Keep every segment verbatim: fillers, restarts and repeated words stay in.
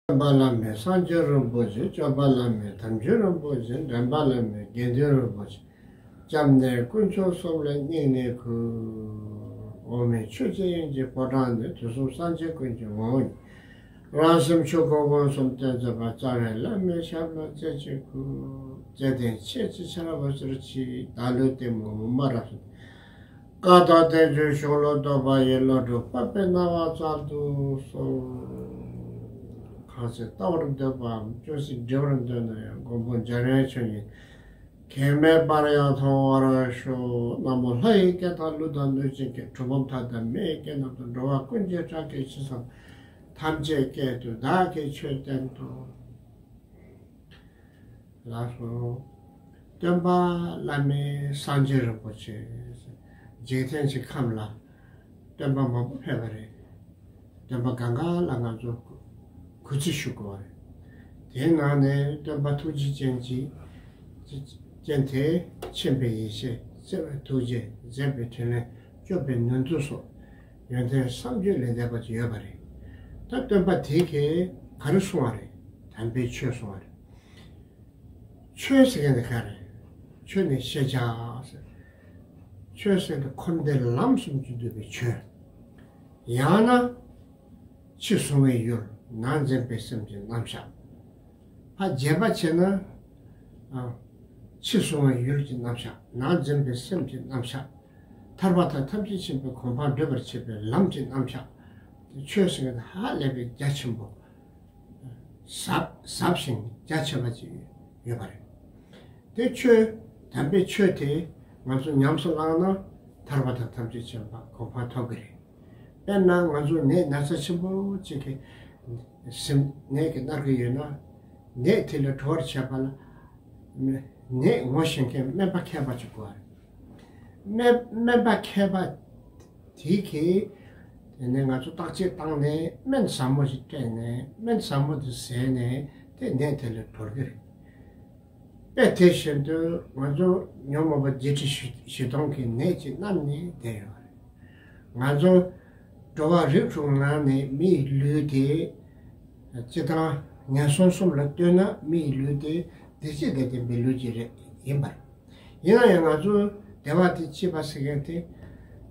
སྟོན་པ་བླ་མེད་སངས་རྒྱས་རིན་པོ་ཆེ། སྐྱོབ་པ་བླ་མེད་དམ་ཆོས་རིན་པོ་ཆེ། འདྲེན་པ་བླ་མེད་དགེ་འདུན་རིན་པོ་ཆེ། སྐྱབས་གནས་དཀོན་མཆོག་གསུམ་ལ་སྙིང་ནས་གུས། འོག་མིན་ཆོས་ཀྱི་དབྱིངས་ཀྱི་ཕོ་བྲང་ནས། དུས་གསུམ་སངས་རྒྱས་ཀུན་གྱི་ངོ་བོ་ཉིད། རང་སེམས་ཆོས་སྐུ་མངོན་སུམ་སྟོན་མཛད་པ། རྩ་བའི་བླ་མའི་ཞབས་ལ་རྩེ་གཅིག་གུས། བརྩེ་ལྡན་ཁྱེད་ཀྱི་ཕྱག་འཚལ་ཕྱིར་མཆི། བདག་བློའི་གཏི་མུག་མུན་པ་རབ་བསལ། བཀའ་དང་བསྟན་བཅོས་གཞུང་ལུགས་བསྟོད་པ་ཡི། བློ་གྲོས་སྤོབས་པའི་སྣང་བ་སྩལ་དུ་གསོལ། གང་ཚེ་ལྟ་བར་འདོད་པའམ། ཅུང་ཟད་འདྲི་བར་འདོད་ན་ཡང་། མགོན་པོ་འཇམ་དབྱངས་ཆོས་ཉིད། གེགས་མེད་པར་ཡང་མཐོང་བར་ཤོག། ན་མོ་ལྷ་ཡི་སྐད་དང་། ཀླུ་དང་གནོད་སྦྱིན་སྐད། གྲུལ་བུམ་ཐ་དད་མི་ཡི་སྐད་རྣམས་དང་། འགྲོ་བ་ཀུན་གྱི་སྐྲག་སྐད་ཇི་ཙམ། ཐམས་ཅད་སྐད་དུ་བདག་གིས་ཆོས་བསྟན་ཏོ། ལགས་སོ། སྟོན་པ་བླ་མེད་སངས་རྒྱས་རིན་པོ་ཆེ། འཇིག་རྟེན་གྱི་ཁམས་ལ་སྟོན་པ་མང་པོ་ཕེབས་པ་རེད། སྟོན་པ་གང་ག་ལ་ང་ཚོ་གུས་བརྩི་ཞུ་དགོས་པ་རེད། དེའི་ནང་ནས་སྟོན་པ་ཐུགས་རྗེ་ཅན་གྱི་ཅན་དེ་མཁྱེན་པའི་ཡེ་ཤེས། བརྩེ་བའི་ཐུགས་རྗེ། མཛད་པའི་དྲིན་ལན། སྐྱོབ་པའི་ནུས་མཐུ་སོགས་ཡོན་ཏན་བསམ་བརྗོད་ལས་འདས་པ་ཅིག་ཡོད་པ་རེད། ད་སྟོན་པ་དེ་གས་ག་རེ་གསུང་བ་རེད། དམ་པའི་ཆོས་གསུང་བ་རེད། ཆོས་ཟེར་མཁན་དེ་ག་རེད། ཆོས་ནི་ཤེས་བྱ་ཟེར། ཆོས་ཟེར་དེ་འཁོར་འདས་ལམ་གསུམ་གྱིས་བསྡུས་པའི་ཆོས། ཡང་ན་ཕྱི་གཟུང་བའི་ཡུལ། ནང་འཛིན་པའི་སེམས་ཀྱི་རྣམ་གཞག། ཕར་རྒྱས་པ་བྱས་ན། ཨ། ཕྱི་གཟུང་བའི་ཡུལ་གྱི་རྣམ་གཞག། ནང་འཛིན་པའི་སེམས་ཀྱི་རྣམ་གཞག། ཐར་པ་དང་ཐམས་ཅད་མཁྱེན་པའི་གོ་འཕང་བགྲོད་པར་བྱེད་པའི་ལམ་གྱི་རྣམ་གཞག། ཆོས་ཟེར་མཁན་དེ་ཧ་ལས་པའི་རྒྱ་ཆེན་པོ། ཟབ་ཟབ་ཞིང་རྒྱ་ཆེ་བ་ཅིག་ཡོད་པ་རེད། དེ་ཆོས། དམ་པའི་ཆོས་དེ་ང་ཚོ་ཉམས་སུ་བླངས་ན་ཐར་པ་དང་ཐམས་ཅད་མཁྱེན་པ་གོ་འཕང་ཐོབ་ཀྱི་རེད། དཔེར་ན་ང་ཚོ་ནད་ན་ཚ་ཆེན་པོ་ཅིག་གིས་སེམས་ནད་ཀྱིས་མནར་གྱི་ཡོད་ན། ནད་དེ་ལས་གྲོལ་བར་བྱེད་པ་ལ་ནད་ངོ་ཤེས་མཁན་སྨན་པ་མཁས་པ་ཅིག་དགོས་པ་རེད། སྨན་སྨན་པ་མཁས་པ་དེ་གིས་དེ་ནས་ང་ཚོ་བརྟག་དཔྱད་བཏང་ནས་སྨན་ཟབ་མོ་ཞིག་སྤྲད་ནས། སྨན་ཟབ་མོ་དེ་བཟས་ནས་དེ་ནད་དེ་ལས་གྲོལ་གྱི་རེད། དཔེ་དེ་བཞིན་དུ་ང་ཚོ་ཉོན་མོངས་པ་བརྒྱད་ཁྲི་བཞི་བཞི་སྟོང་གི་ནད་ཀྱིས་མནར་ནས་བསྡད་ཡོད་རེད། ང་ཚོ་འགྲོ་བ་རིགས་དྲུག་ནང་ནས་མིའི་ལུས་དེ། སྤྱིར་བཏང་ངན་སོང་གསུམ་ལ་ལྟོས་ན་མིའི་ལུས་དེ་བདེ་སྐྱིད་དང་ལྡན་པའི་ལུས་ཅིག་རེད། ཡིན་པར། ཡིན་ན་ཡང་ང་ཚོ་བདེ་བ་དང་སྐྱིད་པ་ཟེར་མཁན་དེ།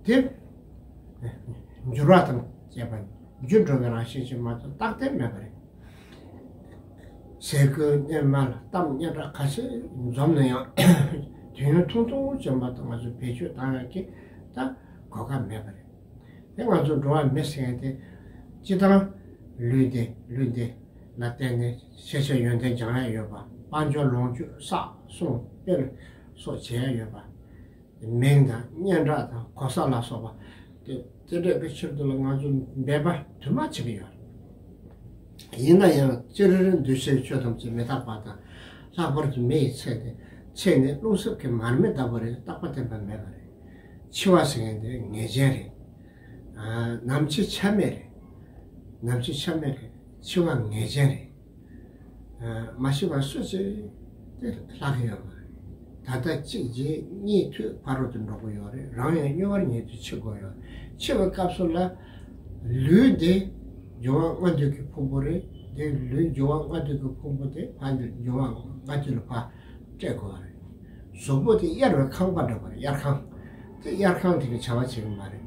དེ་འགྱུར་བ་དང་བཅས་པ་འགྱུར་འགྲོ་བའི་རང་བཞིན་ཅིག་མ་གཏོགས་རྟག་བརྟན་མེད་པ་རེད། ཟས་གོས་གནས་མལ་གཏམ་སྙན་གྲགས་ག་ཚོད་འཛོམས་ན་ཡང་དུས་ཡུན་ཐུང་ཐུང་ཅན་མ་གཏོགས་ང་ཚོ་བེད་སྤྱོད་བཏང་ཡག་གི་ད་གོ་སྐབས་མེད་པ་རེད། དེ་ང་ཚོ་འགྲོ་བ་མི་ཟེར་མཁན་དེ། སྤྱིར་བཏང་ལུས་བདེ་ལུས་བདེ་ལ་བརྟེན་ནས་ཤེས་བྱ་ཡོན་ཏན་སྦྱང་ཡ་ཡོད་པ། དཔལ་འབྱོར་ལོངས་སྤྱོད་བསགས་སྲུང་སྤེལ་སོགས་བྱེད་ཡ་ཡོད་པ། མིང་དང་སྙན་གྲགས་དང་གོ་ས་ལ་སོགས་པ་དེ། དེ་འདྲ་གི་ཕྱིར་དུ་ལ་ང་ཚོ་འབད་པ་དུ་མ་བྱེད་ཀྱི་ཡོད། ཡིན་ན་ཡང་སྤྱིར་འདུས་བྱས་ཆོས་ཐམས་ཅད་མི་རྟག་པ་དང་། ལྷག་པར་དུ་མི་ཡི་ཚེ་དེ། ཚེ་ནི་རླུང་གསེབ་ཀྱི་མར་མེ་ལྟ་བུ་རེད། རྟག་པ་བརྟན་པ་མེད་པ་རེད། འཆི་བ་ཟེར་མཁན་དེ་ངེས་ཅན་རེད། ཨ། ནམ་འཆི་ཆ་མེད་རེད། ནམ་འཆི་ཆ་མེད་རེད། འཆི་བ་ངེས་ཅན་རེད། ཨ། མ་ཤི་བ་སུ་གཅིག་དེ་ལྷག་གི་ཡོད་མ་རེད། ད་ལྟ་གཅིག་རྗེས་གཉིས་མཐུད་ཕ་རོལ་ཏུ་འགྲོ་གི་ཡོད་རེད། རང་ཡང་དམྱལ་བར་ཉིད་དུ་འཆི་དགོས་ཡོད། འཆི་བའི་སྐབས་སུ་ལ་ལུས་འདི་འབྱུང་བ་ལྔ་འདུས་ཀྱི་ཕུང་པོ་རེད། དེ་ལུས་འབྱུང་བ་ལྔ་འདུས་ཀྱི་ཕུང་པོ་དེ་ཕར་འབྱུང་བ་ལྔ་འདུས་ལ་ཕར་སྤྲད་དགོས་པ་རེད། གཟུགས་པོ་དེ་དབྱར་བའི་ཁང་པ་འདྲ་བ་རེད། དབྱར་ཁང་། དེ་དབྱར་ཁང་དེ་གི་བྱ་བ་བྱེད་ཀྱི་མ་རེད།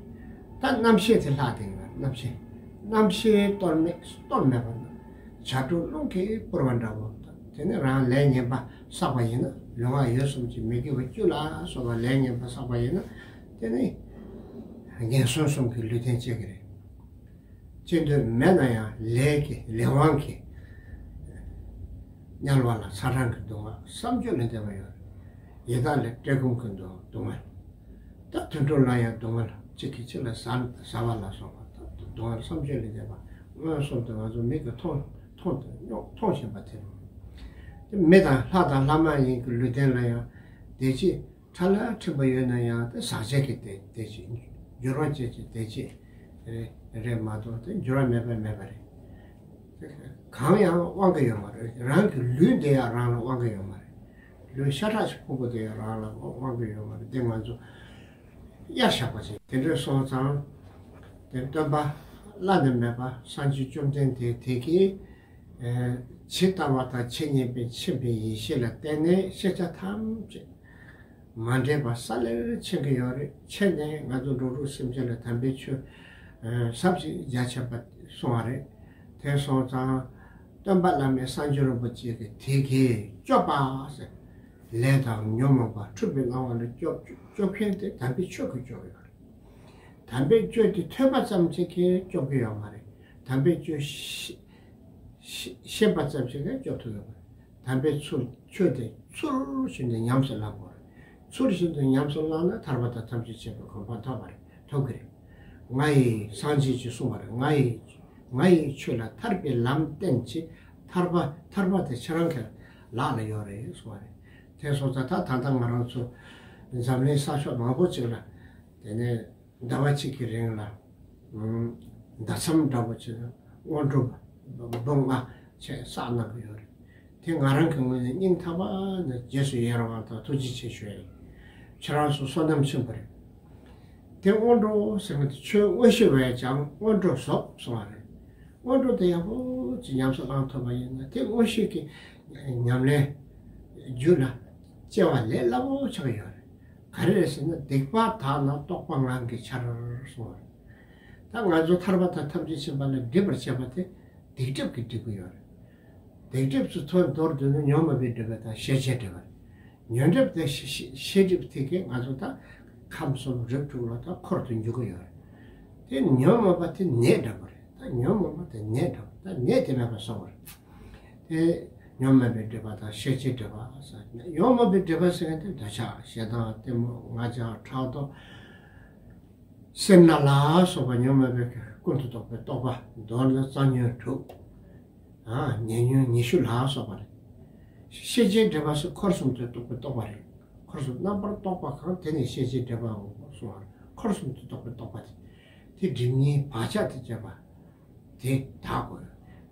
ད་རྣམ་ཤེས་དེ་ལྷག་བསྡད་ཀྱི་རེད། རྣམ་ཤེས། རྣམ་ཤེས་གཏོར་མེད་གཏོར་མེད་པ་ན། བྱ་སྒྲོ་རླུང་གིས་སྤོར་བ་འདྲ་བོ། དེ་ནི་རང་ལས་ངན་པ་བསགས་པ་ཡིན་ན། ལུས་ངག་ཡིད་གསུམ་གྱི་མི་དགེ་བ་བཅུ་ལ་སོགས་པ་ལས་ངན་པ་བསགས་པ་ཡིན་ན། དེ་ནི་ངན་སོང་གསུམ་གྱི་ལུས་རྟེན་བྱེད་ཀྱི་རེད། ཅི་འདོད་མེད་ན་ཡང་ལས་ཀྱི་ལས་དབང་གིས་དམྱལ་བ་ལ་ཚ་གྲང་གི་སྡུག་བསྔལ་བསམ་བརྗོད་ལས་འདས་པ་ཡོད། ཡི་དྭགས་ལས་བཀྲེས་སྐོམ་གྱི་སྡུག་སྡུག་བསྔལ། ད་དུད་འགྲོ་ལ་ཡང་སྡུག་བསྔལ་གཅིག་གིས་གཅིག་ལ་ཟ་ཟ་བ་ལ་སོགས་པ། ད་སྡུག་བསྔལ་བསམ་བརྗོད་ལས་འདས་པ་མངོན་སུམ་དུ་ང་ཚོ་མིག་གིས་མཐོང་མཐོང་དུ་མཐོང་བཞིན་པ་དེ་རེད། དེ་མི་དང་ལྷ་དང་ལྷ་མ་ཡིན་གྱི་ལུས་རྟེན་ལ་ཡང་བདེ་སྐྱིད་ཕྲ་ལ་ཕྲན་བུ་ཡོད་ན་ཡང་། དེ་ཟག་བཅས་ཀྱི་བདེ་བདེ་སྐྱིད། འགྱུར་བ་བཅས་ཀྱི་བདེ་སྐྱིད་རེད་མ་གཏོགས། དེ་འགྱུར་བ་མེད་པ་མེད་པ་རེད། གང་ཡང་དབང་གི་ཡོད་མ་རེད། རང་གི་ལུས་དེ་ཡང་རང་ལ་དབང་གི་ཡོད་མ་རེད། ལུས་ཤ་ཁྲག་གི་ཕུང་པོ་དེ་ཡང་རང་ལ་དབང་གི་ཡོད་མ་རེད། དེ་ང་ཚོ་གཡར་བཞག་པ་ཞིག་དེ་འདྲ་སོང་ཙང་། དེ་སྟོན་པ་བླ་ན་མེད་པ་སངས་རྒྱས་བཅོམ་ལྡན་འདས་དེ་གིས། ཇི་ལྟ་བ་དང་ཇི་སྙེད་པའི་མཁྱེན་པའི་ཡེ་ཤེས་ལ་བརྟེན་ནས་ཤེས་བྱ་ཐམས་ཅད་མ་འདྲེས་པ་ས་ལེར་མཁྱེན་གྱི་ཡོད་རེད། མཁྱེན་ནས་ང་ཚོ་འགྲོ་དྲུག་སེམས་ཅན་ལ་དམ་པའི་ཆོས་ཟབ་ཅིང་རྒྱ་ཆེན་པ་གསུངས་པ་རེད། དེ་སོང་ཙང་སྟོན་པ་བླ་མེད་སངས་རྒྱས་རིན་པོ་ཆེ་གིས་དེ་གའི་སྐྱོབ་པ་ཟེར། ལས་དང་ཉོན་མོངས་པ་འཁྲུལ་པའི་སྣང་བ་ལས་སྐྱོབ་སྐྱོབ་མཁན་དེ་དམ་པའི་ཆོས་ཀྱིས་སྐྱོབ་ཡོད་རེད། དམ་པའི་ཆོས་དེ་ཐོས་པ་ཙམ་གྱིས་ཀྱང་སྐྱོབ་ཀྱི་ཡོད་མ་རེད། དམ་པའི་ཆོས་ཤེས་ཤེས་ཤེས་པ་ཙམ་གྱིས་ཀྱང་སྐྱོབ་ཐུབ་ཡོད་མ་རེད། དམ་པའི་ཚུལ་ཆོས་དེ་ཚུལ་བཞིན་དུ་ཉམས་སུ་བླང་དགོས་རེད། ཚུལ་བཞིན་དུ་ཉམས་སུ་བླངས་ན་ཐར་པ་དང་ཐམས་ཅད་མཁྱེན་པའི་གོ་འཕང་ཐོབ་པ་རེད། ཐོབ་ཀྱི་རེད། ང་ཡིས་སངས་རྒྱས་ཀྱིས་གསུངས་པ་རེད། ང་ཡིས་ང་ཡིས་ཁྱོད་ལ་ཐར་པའི་ལམ་བསྟན་ཅིང་། ཐར་པ་ཐར་པ་དེ་ཁྱེད་རང་གི་ལག་ལ་ཡོད་རེད་གསུངས་པ་རེད། དེ་སོང་ཙང་ད་ད་ལྟ་ང་རང་ཚོ་འཛམ་གླིང་ས་ཕྱོགས་མང་པོ་ཅིག་ལ་དེ་ནས་ཟླ་བ་གཅིག་གི་རིང་ལ་ཨུམ་ཟླ་མཚམས་འདྲ་པོ་ཅིག་ལ་སྔོན་འགྲོ་འབུམ་ལྔ་བྱས་བསགས་གནང་གི་ཡོད་རེད། དེ་ང་རང་གི་ངོས་ནས་སྙིང་ཐག་པ་ནས་རྗེས་སུ་ཡི་རང་བ་དང་ཐུགས་རྗེ་ཆེ་ཞུ་ཡ་ཡིན། ཁྱེད་རང་ཚོ་བསོད་ནམས་ཆེན་པོ་རེད། དེ་སྔོན་འགྲོ་ཟེར་བ་དེ་ཆོས་མངོན་ཤེས་བས་ཀྱང་སྔོན་འགྲོ་ཟབ་གསུངས་པ་རེད། སྔོན་འགྲོ་དེ་ཡག་པོ་ཅིག་ཉམས་སུ་བླང་ཐུབ་པ་ཡིན་ན་དེ་མངོན་ཤེས་ཀྱི་ཉམས་ལེན་རྒྱུད་ལ་སྐྱེ་བ་ལས་སླ་པོ་ཆགས་ཡོད་རེད། ག་རེ་རེད་ཟེར་ན་སྡིག་པ་དག་ན་རྟོག་པ་ངང་གིས་འཆར་གསུངས་པ་རེད། ད་ང་ཚོ་ཐར་པ་དང་ཐམས་ཅད་མཁྱེན་པ་ལ་སྒྲིབ་པར་བྱེད་པ་དེ་སྡིག་སྒྲིབ་ཀྱིས་སྒྲིབ་ཀྱི་ཡོད་རེད། སྡིག་སྒྲིབ་ཚོ་མཐོ་མཐོར་བསྡུས་ན་ཉོན་མོངས་པའི་སྒྲིབ་པ་དང་ཤེས་བྱའི་སྒྲིབ་པ་རེད། ཉོན་སྒྲིབ་དང་ཤེས་ཤེས་ཤེས་སྒྲིབ་དེ་གས་ང་ཚོ་ད་ཁམས་གསུམ་རིགས་དྲུག་ལ་ད་འཁོར་དུ་འཇུག་གི་ཡོད་རེད། དེ་ཉོན་མོངས་པ་དེ་ནད་འདྲ་པོ་རེད། ད་ཉོན་མོངས་པ་དེ་ནད་འདྲ་པོ། ད་ནད་དེ་མེད་པ་བཟོ་དགོས་རེད། དེ་ཉོན་མོངས་པའི་སྒྲིབ་པ་དང་ཤེས་བྱའི་སྒྲིབ་པ་ཟེར། ཉོན་མོངས་པའི་སྒྲིབ་པ་ཟེར་མཁན་དེ་འདོད་ཆགས་ཞེ་སྡང་གཏི་མུག་ང་རྒྱལ་ཕྲག་དོག་སེར་སྣ་ལ་སོགས་པ་ཉོན་མོངས་པའི་ཀུན་ཏུ་རྟོག་པའི་རྟོག་པ། མདོར་ན་རྩ་ཉོན་དྲུག་ཨ། ཉེ་ཉོན་ཉི་ཤུ་ལ་སོགས་པ་རེད། ཤེས་བྱའི་སྒྲིབ་པ་སོགས་འཁོར་གསུམ་དུ་རྟོག་པའི་རྟོག་པ་རེད། འཁོར་གསུམ་རྣམ་པར་རྟོག་པ་གང་དེ་ནི་ཤེས་བྱའི་སྒྲིབ་པའོ་གསུངས་པ་རེད། འཁོར་གསུམ་དུ་རྟོག་པའི་རྟོག་པ་དེ། དེ་སྒྲིབ་གཉིས་བག་ཆགས་དེ་བཅས་པ་དེ་དག་དགོས།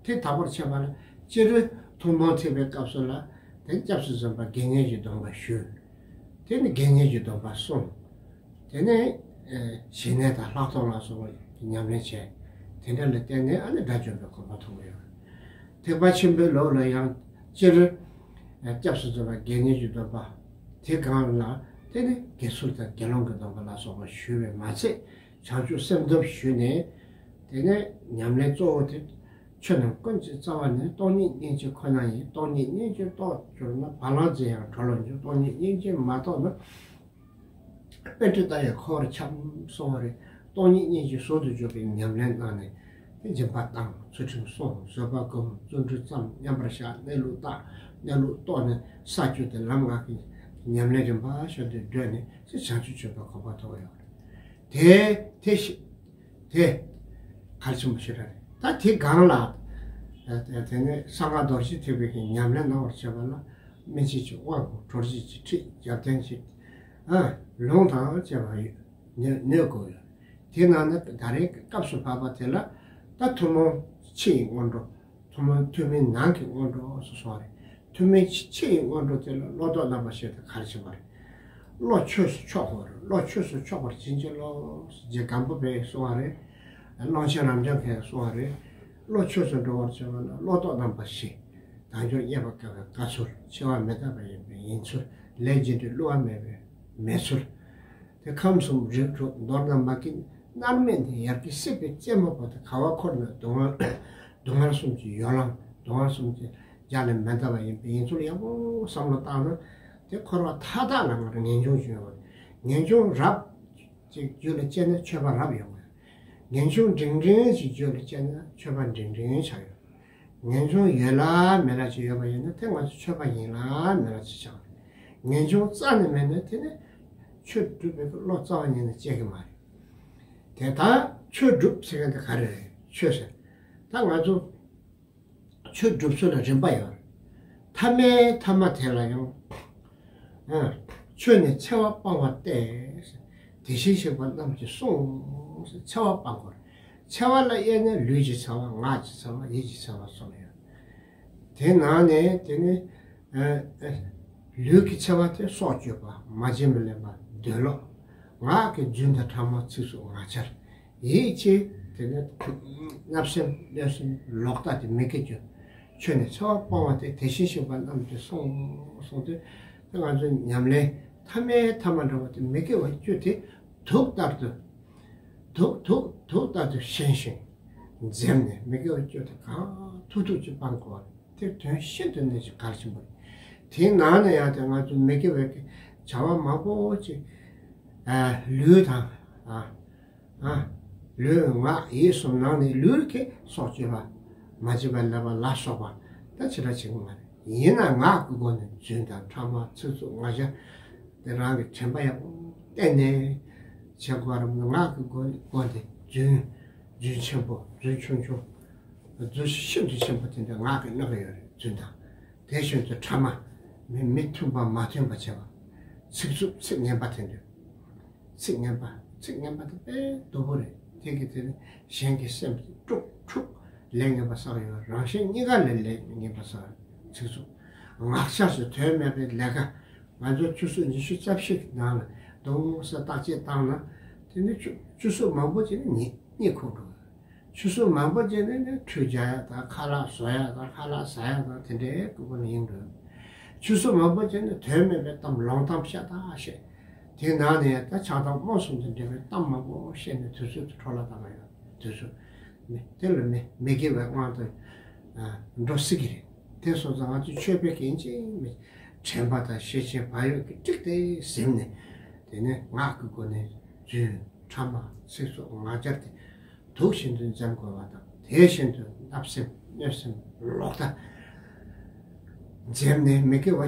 དེ་དག་པར་བྱེད་པ་ལ་སྤྱིར་ཐུན་མོང་ཐེག་པའི་སྐབས་སུ་ལ་དེ་སྐྱབས་སུ་འཛིན་པ་དགེ་བསྙེན་གྱི་སྡོམ་པ་ཞུ། དེ་ནི་དགེ་བསྙེན་གྱི་སྡོམ་པ་སྲུང་། དེ་ནས་ཨེ་ཞི་གནས་དང་ལྷག་མཐོང་ལ་སོགས་པ་ཉམས་ལེན་བྱས། དེ་འདྲ་ལ་བརྟེན་ནས་ཨ་ནི་དགྲ་བཅོམ་པའི་གོ་འཕང་ཐོབ་ཀྱི་ཡོད། ཐེག་པ་ཆེན་པོའི་ལུགས་ལ་ཡང་སྤྱིར་ཨེ་སྐྱབས་སུ་འཛིན་པ་དགེ་བསྙེན་གྱི་སྡོམ་པ། དེ་གང་ལ་དེ་ནི་དགེ་ཚུལ་དང་དགེ་སློང་གི་སྡོམ་པ་ལ་སོགས་པ་ཞུས་པས་མ་ཚད། བྱང་ཆུབ་སེམས་སྡོམ་ཞུས་ནས། དེ་ནས་ཉམས་ལེན་གཙོ་བོ་དེ། ཆོས་རྣམས་ཀུན་གྱི་རྩ་བ་ནི། སྟོང་ཉིད་སྙིང་རྗེ་ཁོ་ན་ཡིན། སྟོང་ཉིད་སྙིང་རྗེ་རྟོགས་གྱུར་ན། བ་ལང་རྫས་ཡང་གྲོལ་འགྱུར། སྟོང་ཉིད་སྙིང་རྗེ་མ་རྟོགས་ན། པཎྜི་ཏ་ཡང་འཁོར་བར་འཁྱམས་གསུངས་པ་རེད། སྟོང་ཉིད་སྙིང་རྗེ་ཟུང་དུ་འཇུག་པའི་ཉམས་ལེན་གནང་ནས་དེ་སྦྱིན་པ་བཏང་། ཚུལ་ཁྲིམས་སྲུང་། བཟོད་པ་སྒོམ། བརྩོན་འགྲུས་བརྩམ། མཉམ་པར་བཞག་གནས་ལུགས་བརྟག་གནས་ལུགས་རྟོགས་ནས་བསགས་རྒྱུ་དེ་ལམ་ལྔ་གི་ཉམས་ལེན་རིམ་པ་བཞིན་དུ་བགྲོད་ནས་དེ་བྱང་ཆུབ་མཆོད་པའི་གོ་འཕང་ཐོབ་ཡོད་རེད། དེ་དེ་ཤི། དེ་གལ་ཆེན་པོ་ཞིག་རེད། ད་དེ་སྒང་ལ། དེ་ནས་གསང་སྔགས་རྡོ་རྗེ་ཐེག་པའི་གི་ཉམས་ལེན་གནང་བར་བྱེད་པ་ལ་སྨིན་བྱེད་ཀྱི་དབང་གྲོལ་བྱེད་ཀྱི་ཁྲིད་རྒྱབ་རྟེན་གྱི་ཨ་ལུང་དང་བཅས་པ་ཡོད་ནོད་དགོས་ཡོད། དེ་ནང་ནས་ད་རེས་སྐབས་སུ་བབ་པ་དེ་ལ་ད་ཐུན་མོང་ཕྱི་ཡི་སྔོན་འགྲོ། ཐུན་མོང་ཐུན་མིན་ནང་གི་སྔོན་འགྲོ་ཟེར་གསུངས་པ་རེད། ཐུན་མིན་ཕྱི་ཡི་སྔོན་འགྲོ་དེ་ལ་བློ་ལྡོག་རྣམ་པ་བཞི་དེ་གལ་ཆེ་བ་རེད། བློ་ཆོས་སུ་ཕྱོགས་དགོས་རེད། བློ་ཆོས་སུ་ཕྱོགས་པར་བྱིན་གྱིས་རློབས་ཟེར་རྗེ་སྒམ་པོ་པས་གསུངས་པ་རེད། ཀློང་ཆེན་རབ་འབྱམས་ཀྱིས་གསུངས་པ་རེད། བློ་ཆོས་སུ་འགྲོ་བར་བྱེད་པ་ལ་བློ་ལྡོག་རྣམ་པ་བཞི། དལ་འབྱོར་རྙེད་པར་དཀའ་བའི་དཀའ་ཚུལ། འཆི་བ་མི་རྟག་པ་ཡིན་པའི་ཡིན་ཚུལ། ལས་རྒྱུ་འབྲས་བསླུ་བ་མེད་པའི་མེད་ཚུལ། དེ་ཁམས་གསུམ་རིགས་དྲུག་མདོར་ན་མ་སྐྱེས་མནར་མེད་དེ་ཡར་གྱི་སྲིད་པའི་རྩེ་མོ་བར་དུ་ག་བ་འཁོར་ནས་སྡུག་བསྔལ་སྡུག་བསྔལ་གསུམ་གྱི་ཡོ་ལང་སྡུག་བསྔལ་གསུམ་གྱི་རྒྱ་ལས་མི་འདའ་བ་ཡིན་པའི་ཡིན་ཚུལ་ཡག་པོ་བསམ་བློ་བཏང་ན། དེ་འཁོར་བ་མཐའ་དག་ལ་ང་ལ་ངེས་འབྱུང་ཞིག་ཡོང་བ་རེད། ངེས་འབྱུང་རབ་ཅིག་རྒྱུད་ལ་སྐྱེས་ན་ཆོས་པ་རབ་ཡོང་བ་རེད། ངེས་འབྱུང་འབྲིང་འབྲིང་ཞིག་རྒྱུད་ལ་སྐྱེས་ན་ཆོས་པ་འབྲིང་འབྲིང་ཆགས་ཡོང་། ངེས་འབྱུང་ཡོད་ལ་མེད་ལ་ཅིག་ཡོད་པ་ཡིན་ན་དེ་ང་ཚོ་ཆོས་པ་ཡིན་ལ་མེད་ལ་ཅིག་ཆགས་རེད། ངེས་འབྱུང་རྩ་ནས་མེད་ན་དེ་ནི་ཆོས་སྒྲུབ་པའི་བློ་རྩ་བ་ཉིད་ནས་སྐྱེ་གི་མ་རེད། དེ་ལྟར་ཆོས་སྒྲུབ་ཟེར་མཁན་དེ་ག་རེ་རེད། ཆོས་ཟེར། ད་ང་ཚོ་ཆོས་སྒྲུབ་ཚུལ་ལ་རིམ་པ་ཡོད་རེད། ཐ་མའི་ཐ་མ་དེ་ལ་ཡང་། ཨ། ཆོས་ནི་འཚེ་བ་སྤང་བ་སྟེ། དེ་བཞིན་གཤེགས་པ་རྣམས་ཀྱིས་གསུངས། འཚེ་བ་སྤང་དགོས། འཚེ་བ་ལ་དབྱེ་ན་ལུས་ཀྱི་འཚེ་བ། ངག་གི་འཚེ་བ། ཡིད་ཀྱི་འཚེ་བ་གསུམ་ཡོད། དེ་ནང་ནས་དེ་ནི། ཨ། ཨ། ལུས་ཀྱི་འཚེ་བ་དེ་སྲོག་གཅོད་པ། མ་བྱིན་པར་ལེན་པ། འདོད་ལོག་ངག་གི་རྫུན་དང་ཕྲ་མ། ཚིག་རྩུབ། ངག་འཁྱལ། ཡིད་ཀྱི་དེ་ནི་བརྣབ་སེམས་གནོད་སེམས་ལོག་ལྟ་དེ་མི་སྐྱེ་རྒྱུ། ཆོས་ནི་འཚེ་བ་སྤོང་བ་སྟེ། དེ་བཞིན་གཤེགས་པ་རྣམས་ཀྱིས་གསུངས་གསུངས་ཏེ། ད་ང་ཚོ་ཉམས་ལེན་ཐ་མའི་ཐ་མ་འདྲ་བ་དེ་མི་དགེ་བ་བཅུ་དེ་དུག་ལྟར་དུ། དུག་དུག་དུག་ལྟར་དུ་ཞན་ཞིང་འཛེམས་ནས། མི་དགེ་བ་བཅུ་དེ་གང་ཐུབ་ཐུབ་ཅིག་སྤང་དགོས་པ་དེ་དོན་ཤིན་ཏུ་ནས་ཅིག་གལ་ཆེན་པོ་རེད། དེའི་ནང་ནས་ཡང་དེ་ང་ཚོ་མི་དགེ་བའི་བྱ་བ་མང་པོ་ཅིག་ལུས་དང་། ལུས་ངག་ཡིད་གསུམ་ནང་ནས་ལུས་ཀྱི་སྲོག་གཅོད་པ། མ་བྱས་པའི་ལས་པ་ལ་སོགས་པ་ད་ཅི་འདྲ་བྱེད་ཀྱི་མ་རེད། ཡིན་ན་ངག་གི་སྒོ་ནས་རྫུན་དང་ཕྲ་མ་ཚིག་རྩུབ་ངག་འཁྱལ་དེ་རང་གི་དྲན་པ་ཡག་པོ་བསྟེན་ནས་བྱེད་དགོས་རེད། ངག་གི་སྒོ་སྒོ་ནས་རྫུན། རྫུན་ཆེན་པོ། རྫུན་ཆུང་ཆུང་། རྫུན་ཤིན་ཏུ་ཆེན་པོ་དེ་འདྲ་ངག་གིས་སྨྲ་གི་ཡོད་རེད། རྫུན་དང་། དེ་བཞིན་དུ་ཕྲ་མ། མི་མི་མཐུན་པ་མ་མཐུན་པ་བྱས་པ། ཚིག་རྩུབ་ཚིག་ངན་པ་དེ་འདྲ། ཚིག་ངན་པ། ཚིག་ངན་པ་དེ་དཔེ་སྡུག་པོ་རེད། དེ་གི་དེ་ནི་གཞན་གྱི་སེམས་དཀྲུག་འཁྲུག་ལས་ངན་པ་བསགས་ཡོད། རང་གཞན་གཉིས་ཀ་ལ་ལས་ངན་པ་བསགས། ཚིག་རྩུབ། ངག་འཁྱལ་སོགས་དོན་མེད་པའི་ལས་ཀ། ང་ཚོ་ཆུ་ཚོད་ཉི་ཤུ་རྩ་བཞི་གི་ནང་ལ་རྡོག་རྡོག་ས་བརྟག་དཔྱད་བཏང་ན། དེ་ནི་ཆུ་ཆུ་ཚོད་མང་པོ་ཅིག་ནི་གཉིད་གཉིད་ཁུག་འགྲོ། ཆུ་ཚོད་མང་པོ་ཅིག་ནི་ནི་ཁྲུས་རྒྱག་ཡ་དང་། ཁ་ལག་བཟོ་ཡ་དང་། ཁ་ལག་ཟ་ཡ་དང་། དེ་འདྲའི་སྐུ་པོ་ནི་ཡིན་འགྲོ། ཆུ་ཚོད་མང་པོ་ཅིག་ནི་དོན་མེད་པའི་གཏམ་ལོང་གཏམ་ཤ་སྟག་བཤད། དེའི་ནང་ནས་ད་ཆགས་སྡང་རྨོངས་གསུམ་དང་འབྲེལ་བའི་གཏམ་མང་པོ་བཤད་ནས་དུས་ཚོད་དེ་འཕྲོ་བརླག་བཏང་གི་ཡོད། དུས་ཚོད་མི་དེ་ལ་མི་མི་དགེ་བའི་དབང་དུ་འགྲོ་སྲིད་ཀྱི་རེད། དེ་སོང་ཙང་ང་ཚོས་ཆོས་པའི་གི་ཡིན་གཅིག་མིན་གཅིག་དྲན་པ་དང་ཤེས་བྱའི་བག་ཡོད་ཀྱིས་ཀྲིག་ཏེ་ཟིན་ནས། དེ་ནས་ངག་གི་སྒོ་ནས་རྫུན་ཕྲ་མ་ཚིག་རྩུབ་ངག་འཁྱལ་དེ་དུག་བཞིན་དུ་འཛེམ་དགོས་པ་དང་། དེ་བཞིན་དུ་བརྣབ་སེམས་གནོད་སེམས་ལོག་ལྟ་འཛེམ་ནས། མི་དགེ་བ་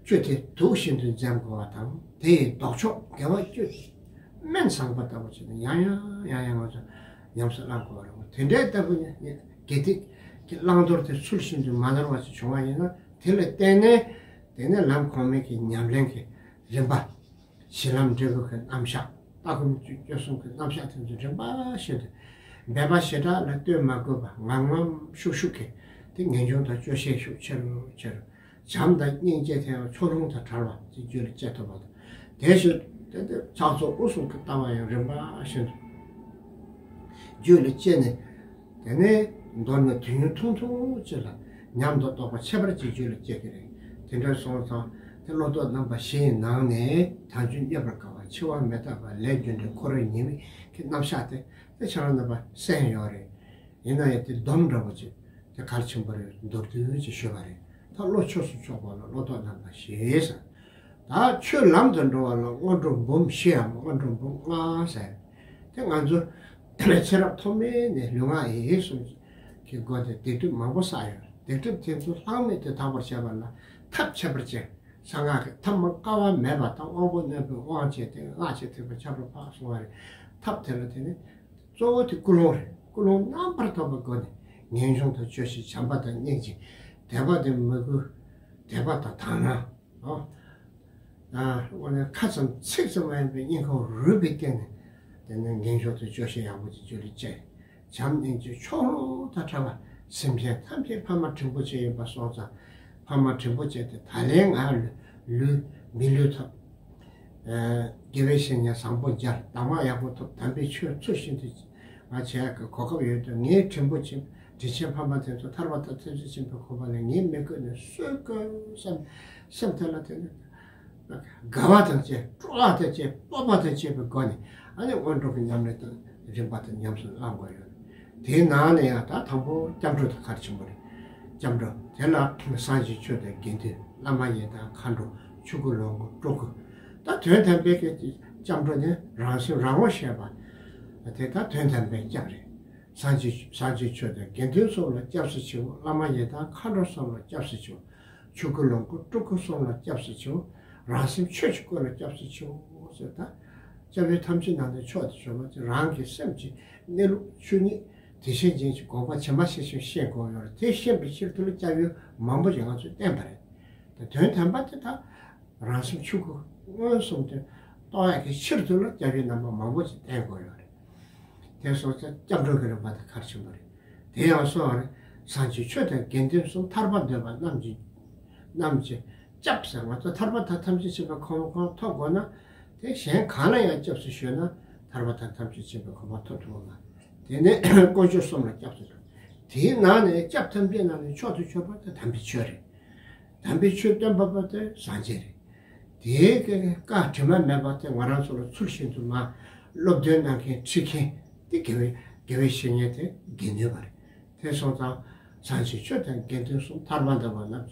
བཅུ་དེ་དུག་བཞིན་དུ་འཛེམ་དགོས་པ་དང་། དེ་ཡི་ལྡོག་ཕྱོགས་དགེ་བ་བཅུ་སྨན་བཟང་པོ་ལྟ་བུ་བྱས་ནས་ཡང་ཡང་ཡང་ཡང་ང་ཚོ་ཉམས་སུ་བླང་དགོས་པ་རེད། དེ་འདྲའི་ལྟ་བུ་ནི་དགེ་སྡིག་གི་བླང་དོར་དེ་ཚུལ་བཞིན་དུ་མ་ནོར་བ་ཞིག་བྱུང་བ་ཡིན་ན། དེ་ལ་བརྟེན་ནས་དེ་ནས་ལམ་གོང་མའི་གི་ཉམས་ལེན་གྱི་རིམ་པ། གཞི་ལམ་འབྲས་བུ་གི་རྣམ་གཞག་ལྟ་སྒོམ་སྤྱོད་གསུམ་གྱི་རྣམ་གཞག་དེ་ཚོ་རིམ་པ་བཞིན་དུ་འབད་པ་ཞེ་དྲག་ལ་ལྟོས་མ་དགོས་པ། ངམ་ངམ་ཤུགས་ཤུགས་ཀྱིས་དེ་ངེས་འབྱུང་དང་སྐྱོ་ཤས་ཤུགས་ཆེ་རུ་ཆེ་རུ། བྱམས་དང་སྙིང་རྗེ་དེ་ཡང་ཆུ་ཀླུང་དང་བྲལ་བ་ཅིག་རྒྱུད་ལ་སྐྱེ་ཐུབ་པ་དང་། དེ་བཞིན་དེ་དེ་ཕྱག་རྫོགས་དབུ་གསུམ་གྱི་ལྟ་བ་ཡང་རིམ་པ་བཞིན་དུ་རྒྱུད་ལ་སྐྱེས་ནས། དེ་ནས་མདོར་ན་དུས་ཡུན་ཐུང་ཐུང་ཅིག་ལ་ཉམས་དང་རྟོགས་པ་ཁྱད་པར་ཅན་རྒྱུད་ལ་སྐྱེ་གི་རེད། དེ་འདྲ་སོང་ཙང་དེ་བློ་ལྡོག་རྣམ་པ་བཞིའི་ནང་ནས་དལ་འབྱོར་རྙེད་པར་དཀའ་བ། འཆི་བ་མི་རྟག་པ། ལས་རྒྱུ་འབྲས། འཁོར་བའི་ཉེས་དམིགས་ཀྱི་རྣམ་གཞག་དེ་དེ་ཁྱེད་རང་རྣམ་པ་གསན་ཡོད་རེད། ཡིན་ན་ཡང་དེ་སྡོམ་འདྲ་པོ་ཅིག་དེ་གལ་ཆེན་པོ་རེད། མདོར་བསྡུས་ཅིག་ཞུས་པ་རེད། ད་བློ་ཆོས་སུ་ཕྱོགས་པ་ལ་བློ་ལྡོག་རྣམ་པ་བཞི་ཟེར། ད་ཆོས་ལམ་དུ་འགྲོ་བ་ལ་སྔོན་འགྲོ་འབུམ་བཞིའམ་སྔོན་འགྲོ་འབུམ་ལྔ་ཟེར། དེ་ང་ཚོ་ཚེ་རབས་ཐོག་མའི་ནས་ལུས་ངག་ཡིད་གསུམ་གྱི་སྒོ་ནས་སྡིག་སྒྲིབ་མང་པོ་བསགས་ཡོད། སྡིག་སྒྲིབ་དེ་ཚོ་ལྷག་མེད་དུ་དག་པར་བྱེད་པ་ལ་ཐབས་ཁྱད་པར་ཅན། གསང་སྔགས་ཀྱི་ཐབས་མ་བསྐལ་བ་མེད་པ་དང་། དབང་པོ་རྣོན་པོས་དབང་བྱས་ཏེ་སྔགས་ཀྱི་ཐེག་པ་ཁྱབ་པ་འཕགས་སོང་བ་རེད། ཐབས་དེ་ལ་དེ་ནི་གཙོ་བོ་དེ་ཀུན་སློང་རེད། ཀུན་སློང་རྣམ་པར་དག་པའི་སྒོ་ནས་ངེས་འབྱུང་དང་སྐྱོ་ཤས། བྱམས་པ་དང་སྙིང་རྗེ། དད་པ་དང་མོས་གུས། དད་པ་དང་དག་སྣང་། ཨོ། ཨ། དངོས་གནས་ཁ་ཙམ་ཚིག་ཙམ་མ་ཡིན་པའི་སྙིང་ཁར་རུས་པའི་གཏིང་ནས་དེ་ནས་ངེས་འབྱུང་དང་སྐྱོ་ཤས་ཡག་པོ་ཅིག་རྒྱུད་ལ་སྐྱེས། བྱམས་སྙིང་རྗེ་ཕྱོགས་ལྷུང་དང་བྲལ་བ། སེམས་ཅན་ཐམས་ཅད་ཕ་མ་བྲིན་པོ་ཆེ་ཡིན་པ་སོང་ཙང་། ཕ་མ་བྲིན་པོ་ཆེ་དེ་ད་ལན་ང་ལུས་མི་ལུས་ཐོབ། ཨ། དགེ་བའི་བཤེས་གཉེན་བཟང་པོ་མཇལ། གདམས་ངག་ཡག་པོ་ཐོབ། དམ་པའི་ཆོས་ཚུལ་བཞིན་དུ་ང་བྱེད་ཡག་གི་གོ་སྐབས་ཡོད་དུས། ངའི་བྲིན་པོ་ཆེ་དྲིན་ཆེན་ཕ་མ་དེ་ཚོ་ཐར་པ་དང་ཐམས་ཅད་མཁྱེན་པའི་གོ་འཕང་ལ་ངས་མི་བཀོད་ནས་སུས་བཀོད་བསམ། སེམས་དེ་ལ་དེ་ནི་དགའ་བ་དང་བཅས། སྤྲོ་བ་དང་བཅས། སྤོབས་པ་དང་བཅས་པའི་སྒོ་ནས། ཨ་ནི་སྔོན་འགྲོ་གི་ཉམས་ལེན་དང་རིམ་པ་དང་ཉམས་སུ་བླང་དགོས་ཡོད། དེའི་ནང་ནས་ཡང་ད་དང་པོ་སྐྱབས་འགྲོ་དེ་གལ་ཆེན་པོ་རེད། སྐྱབས་འགྲོ་དེ་ལ་སངས་རྒྱས་ཆོས་དང་དགེ་འདུན། བླ་མ་ཡི་དམ་མཁའ་འགྲོ། ཆོས་སྐུ་ལོངས་སྐུ་སྤྲུལ་སྐུ། ད་དོན་དམ་པའི་གི་སྐྱབས་འགྲོ་ནི་རང་སེམས་རང་ངོ་ཤེས་པ་དེ་ད་དོན་དམ་པའི་སྐྱབས་རེད། སངས་རྒྱས་སངས་རྒྱས་ཆོས་དང་དགེ་འདུན་གསུམ་ལ་སྐྱབས་སུ་མཆིའོ། བླ་མ་ཡི་དམ་མཁའ་འགྲོ་གསུམ་ལ་སྐྱབས་སུ་མཆིའོ། ཆོས་སྐུ་ལོངས་སྐུ་སྤྲུལ་སྐུ་གསུམ་ལ་སྐྱབས་སུ་མཆིའོ། རང་སེམས་ཆོས་ཀྱི་སྐུ་ལ་སྐྱབས་སུ་མཆིའོ་ཟེར། ད་སྐྱབས་ཡུལ་ཐམས་ཅད་ནང་ནས་མཆོག་ཏུ་གྱུར་པ་ཅིག་རང་གི་སེམས་ཀྱི་གནས་ལུགས་ཆོས་ཉིད་དེ་བཞིན་ཅན་གྱི་དགོངས་པ་ཇི་མ་ཇི་བཞིན་ཤེས་དགོས་ཡོད་རེད། དེ་ཤེས་པའི་ཕྱིར་དུ་ལ་སྐྱབས་ཡུལ་མང་པོ་ཞིག་ང་ཚོས་བསྟན་པ་རེད། ད་དོན་དམ་པ་དེ་ད་རང་སེམས་ཆོས་སྐུ་མངོན་སུམ་དུ་རྟོགས་ཡག་གི་ཕྱིར་དུ་ལ་སྐྱབས་ཡུལ་རྣམ་པ་མང་པོ་ཞིག་བསྟན་དགོས་ཡོད་རེད། དེ་སོང་ཙང་སྐྱབས་འགྲོ་གི་རིམ་པ་དེ་གལ་ཆེན་པོ་རེད། དེ་ཡང་སོང་བ་རེད། སངས་རྒྱས་ཆོས་དང་དགེ་འདུན་གསུམ། ཐར་པ་འདོད་པ་རྣམས་ཀྱི་རྣམས་ཀྱི་སྐྱབས་ཟེར། ང་ཚོ་ཐར་པ་དང་ཐམས་ཅད་མཁྱེན་པའི་གོ་འཕང་ཐོབ་དགོས་ན། དེ་གཞན་གང་ལ་ཡང་སྐྱབས་སུ་ཞུས་ན་ཐར་པ་དང་ཐམས་ཅད་མཁྱེན་པའི་གོ་འཕང་ཐོབ་ཐུབ་པ་མ་རེད། དེ་ནས་དཀོན་མཆོག་གསུམ་ལ་སྐྱབས་སུ་འགྲོ། དེའི་ནང་ནས་སྐྱབས་ཐམས་ཅད་ནང་ནས་མཆོག་ཏུ་གྱུར་པ་དེ་དམ་པའི་ཆོས་རེད། དམ་པའི་ཆོས་སྟོན་པ་པོ་དེ་སངས་རྒྱས་རེད། དེའི་གི་བཀའ་དྲི་མ་མེད་པ་དེ་ང་རང་ཚོ་ལ་ཚུལ་བཞིན་དུ་མ་སློབ་སྟོན་གནང་མཁན་ཁྲིད་མཁན་དེ་དགེ་བའི་དགེ་བའི་བཤེས་གཉེན་དེ་དགེ་འདུན་པ་རེད། དེ་སོང་ཙང་། སངས་རྒྱས་ཆོས་དང་དགེ་འདུན་གསུམ། ཐར་པ་དང་བ་ལམ་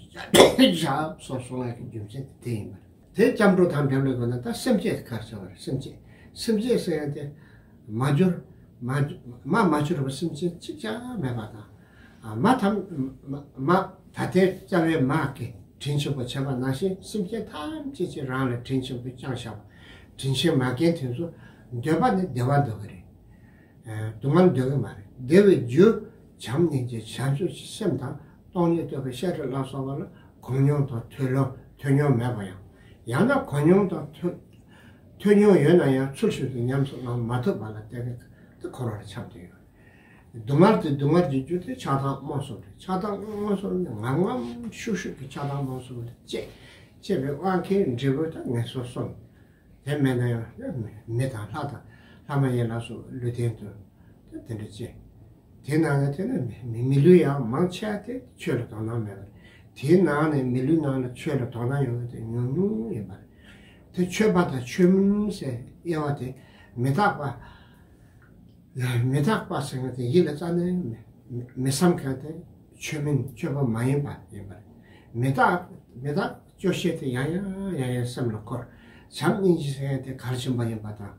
བྱ་སོགས་གསུང་ལ་གི་རྒྱུ་མཚན་དེ་དེ་ཡིན་པ་རེད། དེ་སྐྱབས་འགྲོ་དང་འབྲེལ་བའི་སྒོ་ནས་ད་སེམས་བསྐྱེད་ག་རེ་བྱ་བ་རེད། སེམས་བསྐྱེད། སེམས་བསྐྱེད་ཟེར་ཡ་དེ་མ་གྱུར། མ་མ་མ་གྱུར་པ་སེམས་ཅན་གཅིག་ཀྱང་མེད་པ་དང་། ཨ་མ་ཐམས་མ་མ་ད་ལྟའི་རྩ་བའི་མ་གི་དྲིན་ཆེན་པོ་བྱས་པ་ནང་བཞིན། སེམས་ཅན་ཐམས་ཅད་ཀྱིས་རང་ལ་དྲིན་ཆེན་པོ་བསྐྱངས་བཞག་པ། དྲིན་ཆེན་མ་མཁན་དེ་ཚོ་འདོད་པ་ནི་བདེ་བ་འདོད་ཀྱི་རེད། ཨ་སྡུག་བསྔལ་འདོད་ཀྱི་མ་རེད། བདེ་བའི་རྒྱུ་བྱམས་སྙིང་རྗེ་བྱང་ཆུབ་ཀྱི་སེམས་དང་སྟོང་ཉིད་རྟོགས་པའི་ཤེས་རབ་ལ་སོགས་པ་ལ་གོ་མྱོང་དང་ཐོས་ལོ་ཐོས་མྱོང་མེད་པ་ཡང་། ཡང་ན་གོ་མྱོང་དང་ཐོས་ཐོས་མྱོང་ཡོད་ན་ཡང་ཚུལ་བཞིན་དུ་ཉམས་སུ་བླང་མ་ཐུབ་པ་ལ་བརྟེན་ནས་དེ་འཁོར་བར་འཁྱམས་ཏེ་ཡོད། སྡུག་བསྔལ་དེ་སྡུག་བསྔལ་གྱི་རྒྱུ་དེ་ཆགས་སྡང་རྨོངས་གསུམ་རེད། ཆགས་སྡང་རྨོངས་གསུམ་ནི་ངམ་ངམ་ཤུགས་ཤུགས་ཀྱི་ཆགས་སྡང་རྨོངས་གསུམ་ལ་སྐྱེས། སྐྱེས་པའི་དབང་གིས་འབྲས་བུ་དང་ངན་སོང་གསུམ། དེ་མེད་ན་ཡང་མི་དང་ལྷ་དང་ལྷ་མ་ཡིན་ལ་སོགས་ལུས་རྟེན་དུ་དེ་འདྲ་སྐྱེས། དེ་ནང་ནས་དེ་ནི་མི་མི་ལུས་ཡང་མང་ཆེ་བ་དེ་ཆོས་ལ་དོ་སྣང་མེད་པ་རེད། དེའི་ནང་ནས་མི་ལུས་ནང་ལ་ཆོས་ལ་དོ་སྣང་ཡོང་བ་དེ་ཉུང་ཉུང་ཡིན་པ་རེད། དེ་ཆོས་པ་དང་ཆོས་མིན་ཟེར་དབྱེ་བ་དེ་མི་རྟག་པ། མི་རྟག་པ་ཟེར་མཁན་དེ་ཡིད་ལ་རྩ་ནས་མི་མི་བསམ་མཁན་དེ་ཆོས་མིན། ཆོས་པ་མ་ཡིན་པ་ཡིན་པ་རེད། མི་རྟག་མི་རྟག་སྐྱོ་ཤས་དེ་ཡང་ཡང་ཡང་ཡང་སེམས་ལ་འཁོར། བྱམས་སྙིང་རྗེ་ཟེར་མཁན་དེ་གལ་ཆེན་པོ་ཡིན་པ་དང་།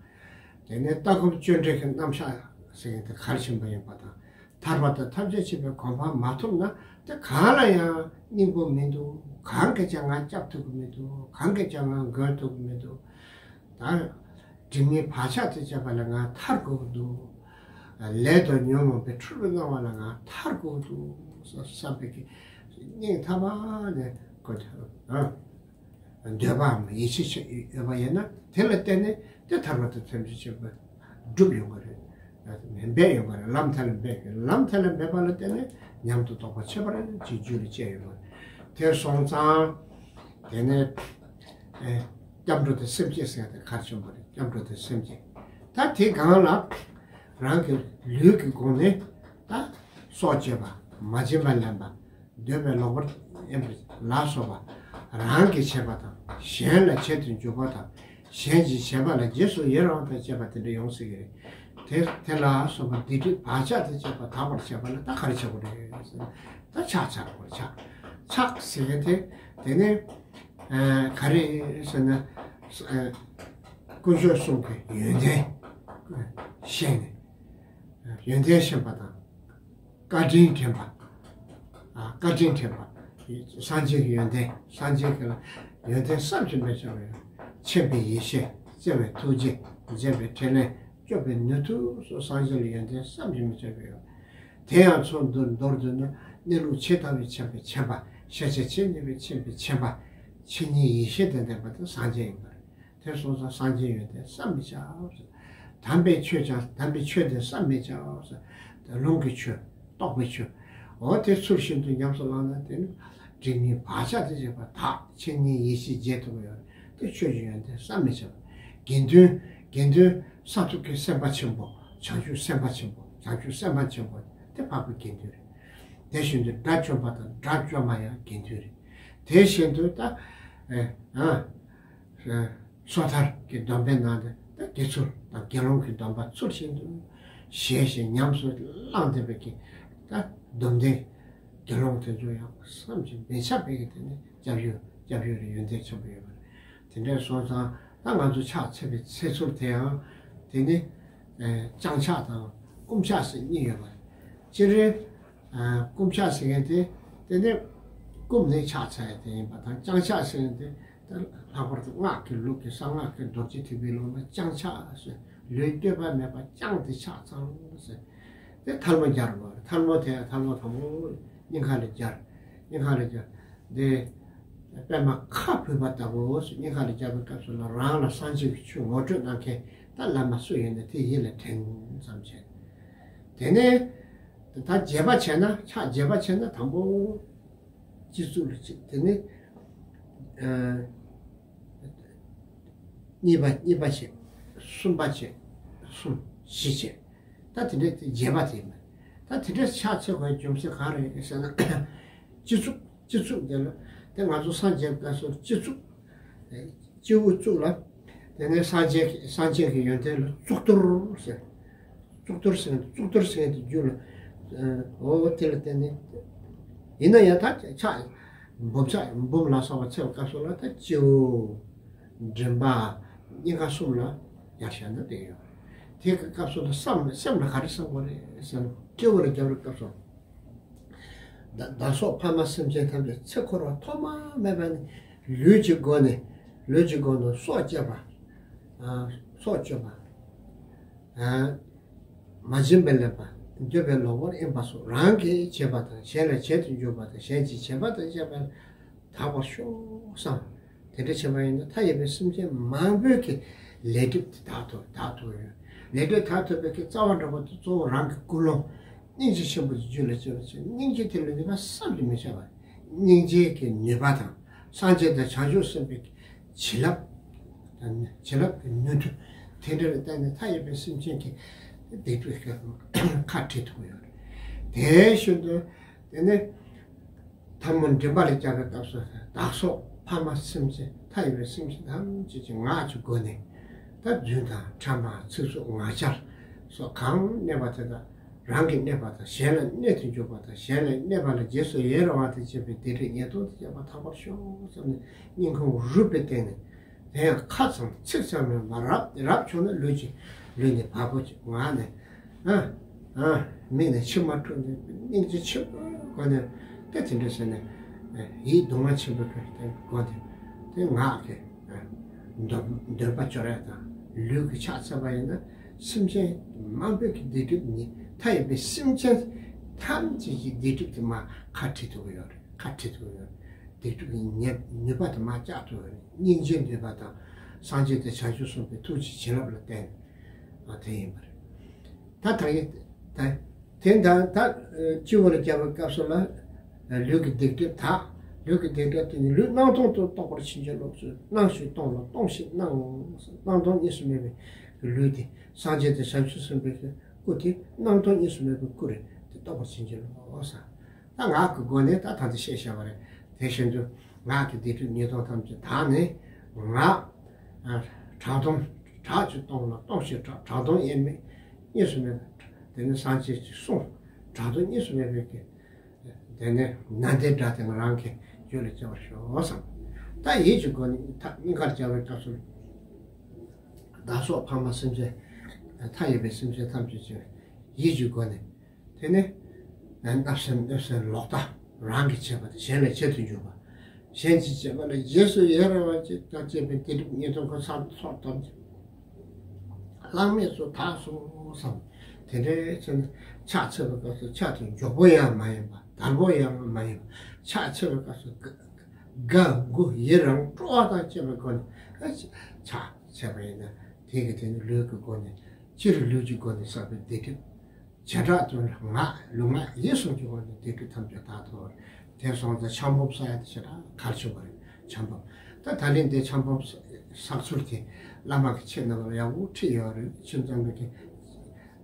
དེ་ནས་ལྟ་སྒོམ་སྤྱོད་འབྲས་ཀྱི་རྣམ་གཞག་ཟེར་མཁན་དེ་གལ་ཆེན་པོ་ཡིན་པ་དང་། ཐར་པ་དང་ཐམས་ཅད་མཁྱེན་པའི་གོ་འཕང་མ་ཐོབ་ན་དེ་གང་ལ་ཡང་སྙིང་པོ་མི་འདུག་གང་གིས་ཀྱང་ང་སྐྱབས་ཐུབ་ཀྱི་མི་འདུག་གང་གིས་ཀྱང་ང་མགོན་ཐུབ་ཀྱི་མི་འདུག་ད་སྒྲིབ་གཉིས་བག་ཆགས་དེ་བཅས་པ་ལས་ང་ཐར་དགོས་ཀྱི་འདུག་ལས་དང་ཉོན་མོངས་པའི་འཁྲུལ་པའི་སྣང་བ་ལས་ང་ཐར་དགོས་ཀྱི་འདུག་བསམ་པའི་གི་སྙིང་ཐག་པ་ནས་ཀོ་ཨ། འདོད་པའམ་ཡིད་ཆེས་ཡོད་པ་ཡིན་ན་དེ་ལ་བརྟེན་ནས་དེ་ཐར་པ་དང་ཐམས་ཅད་མཁྱེན་པ་འགྲུབ་ཡོང་གི་རེད། འབད་ཡོང་གི་རེད། ལམ་དེ་ལ་འབད་དགོས། ལམ་དེ་ལ་འབད་པ་ལ་བརྟེན་ནས་ཉམས་སུ་རྟོགས་པ་ཁྱད་པར་ཅན་རྒྱུད་ལ་སྐྱེ་ཡོང་གི་རེད། དེ་སོང་ཙང་དེ་ནས་ཨེ་སྐྱབས་འགྲོ་དང་སེམས་བསྐྱེད་ཟེར་ཡ་དེ་གལ་ཆེན་པོ་རེད། སྐྱབས་འགྲོ་དང་སེམས་བསྐྱེད། ད་དེ་སྒང་ལ་རང་གི་ལུས་ཀྱི་སྒོ་ནས་ད་སྲོག་གཅོད་པ། མ་བྱིན་པ་ལེན་པ། འདོད་པའི་ལོག་པར་གཡེམ་པ་ལ་སོགས་པ། རང་གིས་བྱས་པ་དང་གཞན་ལ་བྱེད་དུ་འཇུག་པ་དང་། གཞན་གྱིས་བྱས་པ་ལ་རྗེས་སུ་ཡི་རང་དང་བཅས་པ་དེ་འདྲ་ཡོང་སྲིད་ཀྱི་རེད། དེ་དེ་ལ་སོགས་པ་སྡིག་སྒྲིབ་བག་ཆགས་དང་བཅས་པ་དག་པར་བྱེད་པ་ལ་ད་ག་རེ་བྱེད་དགོས་རེད་ཟེར་ན། ད་ཕྱག་འཚལ་དགོས། ཕྱག་ཕྱག་ཟེར་མཁན་དེ་དེ་ནི་ཨ་ག་རེ་ཟེར་ན། ཨ་དཀོན་མཆོག་གསུམ་གྱི་ཡོན་ཏན་ཤེས་ནས། ཡོན་ཏན་ཤེས་པ་དང་། བཀའ་དྲིན་དྲན་པ། ཨ་བཀའ་དྲིན་དྲན་པ། སངས་རྒྱས་ཀྱི་ཡོན་ཏན། སངས་རྒྱས་ཀྱི་ལ་ཡོན་ཏན་བསམ་གྱིས་མི་ཁྱབ་པ་ཡོད། མཁྱེན་པའི་ཡེ་ཤེས། བརྩེ་བའི་ཐུགས་རྗེ། མཛད་པའི་ཕྲིན་ལས། སྐྱོབ་པའི་ནུས་མཐུ་སོགས་སངས་རྒྱས་ལ་ཡོན་ཏན་བསམ་གྱིས་མི་ཁྱབ་པ་ཡོད། དེ་ཡང་མཚོན་དུ་མདོར་བསྡུ་ན་གནས་ལུགས་ཇི་ལྟ་བའི་མཁྱེན་པའི་མཁྱེན་པ། ཤེས་བྱ་ཇི་སྙེད་པའི་མཁྱེན་པའི་མཁྱེན་པ། ཇི་སྙེད་ཡེ་ཤེས་དང་ལྡན་པ་དེ་སངས་རྒྱས་ཡིན་པ་རེད། དེ་སོང་ཙང་སངས་རྒྱས་ཡོན་ཏན་བསམ་མི་ཁྱབ་ཟེར། དམ་པའི་ཆོས་ཀྱང་དམ་པའི་ཆོས་དེ་བསམ་མི་ཁྱབ་ཟེར། དེ་ལུང་གི་ཆོས། རྟོགས་པའི་ཆོས། འོ་དེ་ཚུལ་བཞིན་དུ་ཉམས་སུ་བླངས་ན་དེ་ནི་སྒྲིབ་གཉིས་བག་ཆགས་དང་བཅས་པ་དག། ཆོས་ཉིད་ཡེ་ཤེས་རྒྱས་ཐུབ་ཀྱི་ཡོད་རེད། དེ་ཆོས་ཀྱི་ཡོན་ཏན་བསམ་མི་ཁྱབ། དགེ་འདུན། དགེ་འདུན་ས་ཐོབ་ཀྱི་སེམས་དཔའ་ཆེན་པོ། བྱང་ཆུབ་སེམས་དཔའ་ཆེན་པོ། བྱང་ཆུབ་སེམས་དཔའ་ཆེན་པོ་དེ་འཕགས་པའི་དགེ་འདུན་རེད། དེ་བཞིན་དུ་དགྲ་བཅོམ་པ་དང་དགྲ་བཅོམ་པ་ཡང་དགེ་འདུན་རེད། དེ་བཞིན་དུ་ད་ཨེ་ཨ། སོ་ཐར་གྱི་སྡོམ་པའི་ནང་དུ་ད་དགེ་ཚུལ་དང་དགེ་སློང་གི་སྡོམ་པ་ཚུལ་བཞིན་དུ་བཞེས་ཤིང་ཉམས་སུ་བླངས་བསྡད་པའི་གི་ད་སྡོམ་ལྡན་དགེ་སློང་དེ་ཚོ་ཡང་བསམ་གྱིས་མི་ཁྱབ་པའི་གི་དེ་ནི་སྐྱབས་ཡུལ་སྐྱབས་ཡུལ་ལ་ཡོན་ཏན་ཆེན་པོ་ཡོད་པ་རེད། དེ་འདྲ་སོང་ཙང་ད་ང་ཚོ་ཕྱག་འཚལ་བའི་འཚལ་ཚུལ་དེའང་དེ་ནི་ཨེ་བརྐྱང་ཕྱག་དང་བསྐུམ་ཕྱག་ཟེར་གཉིས་ཡོད་པ་རེད། སྤྱིར་ཨ་བསྐུམ་ཕྱག་ཟེར་མཁན་དེ་དེ་ནི་བསྐུམ་ནས་ཕྱག་འཚལ་ཡ་དེ་ཡིན་པ་དང་། བརྐྱང་ཕྱག་ཟེར་མཁན་དེ་ད་ལྷག་པར་དུ་སྔགས་ཀྱི་ལུགས་ཀྱི་གསང་སྔགས་ཀྱི་རྡོ་རྗེ་ཐེག་པའི་ལུགས་ལ་བརྐྱང་ཕྱག་ཟེར། ལུས་གཏོད་པ་མེད་པར་བརྐྱངས་ཏེ་ཕྱག་འཚལ་ཟེར། དེ་ཐལ་མོ་སྦྱར་དགོས། ཐལ་མོ་དེ་ཐལ་མོ་དང་པོ་སྙིང་ཁ་ལ་སྦྱར། སྙིང་ཁ་ལ་སྦྱར། འདི་པདྨ་ཁ་འབུས་པ་ལྟ་བུ་ཟེར། སྙིང་ཁ་ལ་སྦྱར་བའི་སྐབས་སུ་ལ་རང་ལ་སངས་རྒྱས་ཀྱི་ཆོས་ངོ་སྤྲོད་གནང་མཁན་ད་བླ་མ་སུ་ཡིན་ན་དེ་ཡིད་ལ་དྲན་ཙམ་བྱས། དེ་ནས་ད་རྒྱས་པ་བྱས་ན། ཕྱག་རྒྱས་པ་བྱས་ན་དང་པོ་སྤྱི་གཙུག་ལ་གཅིག་དེ་ནས་ཨ་གཉིས་པ་གཉིས་པ་བྱས། གསུམ་པ་བྱས། གསུམ་བཞི་བྱས། ད་དེ་འདྲའི་དེ་རྒྱས་པ་དེ་ཡིན་པ། ད་དེ་འདྲས་ཕྱག་འཚལ་དགོས་རྒྱུ་མཚན་གང་རེད་ཟེར་ན། སྤྱི་གཙུག་སྤྱི་གཙུག་དེ་ལ་དེ་ང་ཚོ་སངས་རྒྱས་སྐབས་སུ་སྤྱི་གཙུག་སྤྱི་བོ་གཙུག་ལ། དེ་ནས་སངས་རྒྱས་ཀྱི་སངས་རྒྱས་ཀྱི་ཡོན་ཏན་ལ་གཙུག་ཏོར་ཟེར། གཙུག་ཏོར་ཟེར་གཙུག་ཏོར་ཟེར་དུ་རྒྱུད་ལ། འོ་དེ་ལ་བརྟེན་ནས། ཡིན་ན་ཡང་ད་ཕྱག་འབུམ་ཕྱག་འབུམ་ལ་སོགས་པ་འཚལ་བའི་སྐབས་སུ་ལ་ད་སྤྱི་བོ། མགྲིན་པ། སྙིང་ག་གསུམ་ལ་ཡར་བཞག་ན་བསྡད་ཡོད། དེ་གི་སྐབས་སུ་ལ་བསམ་སེམས་ལ་ག་རེ་བསམ་དགོས་རེད་ཟེར་ན། སྤྱི་བོ་ལ་རྒྱབ་པའི་སྐབས་སུ། བདག་བདག་སོགས་ཕ་མ་སེམས་ཅན་ཐམས་ཅད་ཚེ་འཁོར་བ་ཐོག་མ་མེད་པ་ནས་ལུས་ཀྱི་སྒོ་ནས། ལུས་ཀྱི་སྒོ་ནས་སྲོག་བཅད་པ། ཨ། སྲོག་གཅོད་པ། ཨ། མ་བྱིན་པས་ལེན་པ། འདོད་པས་ལོག་པར་གཡེམ་པ་སོགས་རང་གིས་བྱས་པ་དང་གཞན་ལ་བྱེད་དུ་འཇུག་པ་དང་གཞན་གྱིས་བྱས་པ་དང་བཅས་པ་ལ་དག་པར་ཤོག་བསམ། དེ་འདྲ་བྱས་པ་ཡིན་ན་མཐའ་ཡས་པའི་སེམས་ཅན་མང་པོའི་གི་ལས་སྒྲིབ་དེ་དག་ཐུབ་དག་ཐུབ་ཡོད། ལས་སྒྲིབ་དག་ཐུབ་པའི་གི་རྩ་བ་འདྲ་པོ་དེ་གཙོ་བོ་རང་གི་ཀུན་སློང་སྙིང་རྗེ་ཆེན་པོ་དེ་རྒྱུད་ལ་སྐྱེ་བ་བྱས། སྙིང་རྗེ་དེ་ལ་ནུས་པ་བསམ་གྱིས་མི་ཁྱབ་པ། སྙིང་རྗེ་གི་ནུས་པ་དང་སངས་རྒྱས་དང་བྱང་ཆུབ་སེམས་དཔའི་བྱིན་རླབས། བྱིན་རླབས་ཀྱི་ནུས་མཐུ་དེ་འདྲ་ལ་བརྟེན་ནས་མཐའ་ཡས་པའི་སེམས་ཅན་གྱི་སྡིག་སྒྲིབ་ཁ་བྲལ་ཐུབ་ཀྱི་ཡོད་རེད། དེ་བཞིན་དུ་དེ་ནས་ཐལ་མོ་མགྲིན་པ་ལ་བརྐྱང་བའི་སྐབས་སུ་བདག་སོགས་ཕ་མ་སེམས་ཅན་མཐའ་ཡས་པའི་སེམས་ཅན་ཐམས་ཅད་ཀྱི་ངག་གི་སྒོ་ནས་ད་རྫུན་དང་ཕྲ་མ་ཚིག་རྩུབ་ངག་འཁྱལ་སོགས་གང་གནས་པ་དེ་དག་རང་གིས་གནས་པ་དང་གཞན་ལ་གནས་དུ་འཇུག་པ་དང་གཞན་ལ་གནས་པ་ལ་རྗེས་སུ་ཡི་རང་བ་དང་བཅས་པའི་སྡིག་སྒྲིབ་ཉེས་ལྟུང་དེ་བཅས་པ་དག་པར་ཤོག་བསམ་ནས་སྙིང་ཁུང་རུས་པའི་གཏིང་ནས། དེ་ཡང་ཁ་ཙམ་ཚིག་ཙམ་མིན་པར་རབ་རབ་བྱུང་ན་ལུས་ཀྱི་ལུས་ནས་བ་སྤུ་གི་ངག་ནས། ཨ། ཨ། མིག་ནས་མཆི་མ་འཁྲུགས་ནས་སྙིང་རྗེ་ཆེན་པོའི་སྒོ་ནས་དེ་དེ་འདྲ་ཟེར་ནས། ཡིད་གདུང་བ་ཆེན་པོའི་སྒོ་ནས་དེ་ངག་གི་འདོན་འདོན་པ་སྦྱོར་ཡ་དང་ལུས་ཀྱི་ཕྱག་འཚལ་བ་ཡིན་ན་སེམས་ཅན་མང་པོའི་གི་སྡིག་སྒྲིབ་ཉེས། མཐའ་ཡས་པའི་སེམས་ཅན་ཐམས་ཅད་ཀྱི་སྡིག་སྒྲིབ་དེ་མར་ཁ་བྲལ་ཐུབ་ཀྱི་ཡོད་རེད། ཁ་བྲལ་ཐུབ་ཀྱི་ཡོད་རེད། སྡིག་སྒྲིབ་ཀྱི་ཉེས་ནུས་པ་དེ་མར་བཅག་ཐུབ་ཀྱི་ཡོད་རེད། སྙིང་རྗེའི་ནུས་པ་དང་སངས་རྒྱས་དང་བྱང་ཆུབ་སེམས་དཔའི་ཐུགས་ཀྱི་བྱིན་རླབས་ལ་བརྟེན། ཨ། དེ་ཡིན་པ་རེད། ད་ད་ཡིན་ད། དེ་ད་ད་སྤྱི་བོ་ལ་བརྐྱང་བའི་སྐབས་སུ་ལ། ལུས་ཀྱི་སྡིག་སྒྲིབ་དག་ལུས་ཀྱི་སྡིག་སྒྲིབ་དེ་ནི་ལུས་སྣང་སྟོང་དུ་རྟོགས་པར་བྱིན་གྱིས་རློབས་སོ། སྣང་ཞིང་སྟོང་ལ་སྟོང་ཞིང་སྣང་ངོ་། སྣང་སྟོང་གཉིས་སུ་མེད་པའི་ལུས་དེ་སངས་རྒྱས་དང་བྱང་ཆུབ་སེམས་དཔའི་སྐུ་དེ་སྣང་སྟོང་གཉིས་སུ་མེད་པའི་སྐུ་རེད། དེ་རྟོགས་པར་བྱིན་གྱིས་རློབས་ས། ད་ངག་གི་སྒོ་ནས་ད་ད་ལྟ་བཤད་བཞག་པ་རེད། དེ་བཞིན་དུ་ངག་གི་སྡིག་སྒྲིབ་ཉེས་ལྟུང་ཐམས་ཅད་དག་ནས་ངག་ཨ། གྲགས་སྟོང་། གྲགས་ཀྱིས་སྟོང་ལ་སྟོང་ཞིང་གྲགས། གྲགས་སྟོང་དབྱེར་མེད་གཉིས་སུ་མེད་པ། དེ་ནི་སངས་རྒྱས་ཀྱི་གསུང་། གྲགས་སྟོང་གཉིས་སུ་མེད་པའི་གི། དེ་ནི་ནཱ་དའི་སྒྲ་དེ་ང་རང་གི་རྒྱུད་ལ་སྐྱེ་བར་ཤོག་བསམ། ད་ཡིད་ཀྱི་སྒོ་ནས་ཐག་སྙིང་གར་སྦྱར་བའི་སྐབས་སུ། བདག་སོགས་ཕ་མ་སེམས་ཅན། མཐའ་ཡས་པའི་སེམས་ཅན་ཐམས་ཅད་ཀྱི་ཡིད་ཀྱི་སྒོ་ནས། དེ་ནས་བརྣབ་སེམས་གནོད་སེམས་ལོག་ལྟ་རང་གིས་བྱས་པ་དང་གཞན་ལ་བྱེད་དུ་འཇུག་པ། གཞན་གྱིས་བྱས་པ་ལ་རྗེས་སུ་ཡི་རང་བ་ཅིག་དང་བཅས་པའི་སྡིག་སྒྲིབ་ཉེས་ལྟུང་ཁོ་ཚང་ཚོགས་ཐམས་ཅད་བླང་མེད་སུ་དག་སོང་བསམ། དེ་འདྲའི་ཚེ་ན་ཕྱག་འཚལ་བའི་སྐབས་སུ་ཕྱག་དེ་མགྱོགས་པོ་ཡང་མ་ཡིན་པ། དལ་པོ་ཡང་མ་ཡིན་པ། ཕྱག་འཚལ་བའི་སྐབས་སུ་དགའ་མགུ་ཡི་རང་སྤྲོ་བ་དང་བཅས་པའི་སྒོ་ནས་ཕྱག་འཚལ་བ་ཡིན་ན། དེ་གི་དེ་ནི་ལུས་ཀྱི་སྒོ་ནས། སྤྱིར་ལུས་ཀྱི་སྒོ་ནས་བསགས་པའི་སྡིག་སྒྲིབ་བྱེ་བྲག་ཏུ་ངག་ལུས་ངག་ཡིད་གསུམ་གྱི་སྒོ་ནས་སྡིག་སྒྲིབ་ཐམས་ཅད་དག་ཐུབ་པ་རེད། དེ་སོང་ཙང་ཆང་ཕོར་བསག་ཡ་དེ་ཞེ་དྲག་གལ་ཆེ་བ་རེད། ཆང་ཕོར། ད་ད་ལན་དེ་ཆང་ཕོར་བསག་ཚུལ་དེ་བླ་མ་གི་ཆེད་ནང་ལ་ཡག་པོ་ཁྲིད་ཡོད་རེད། ཁྱིམ་ཚང་མ་གི་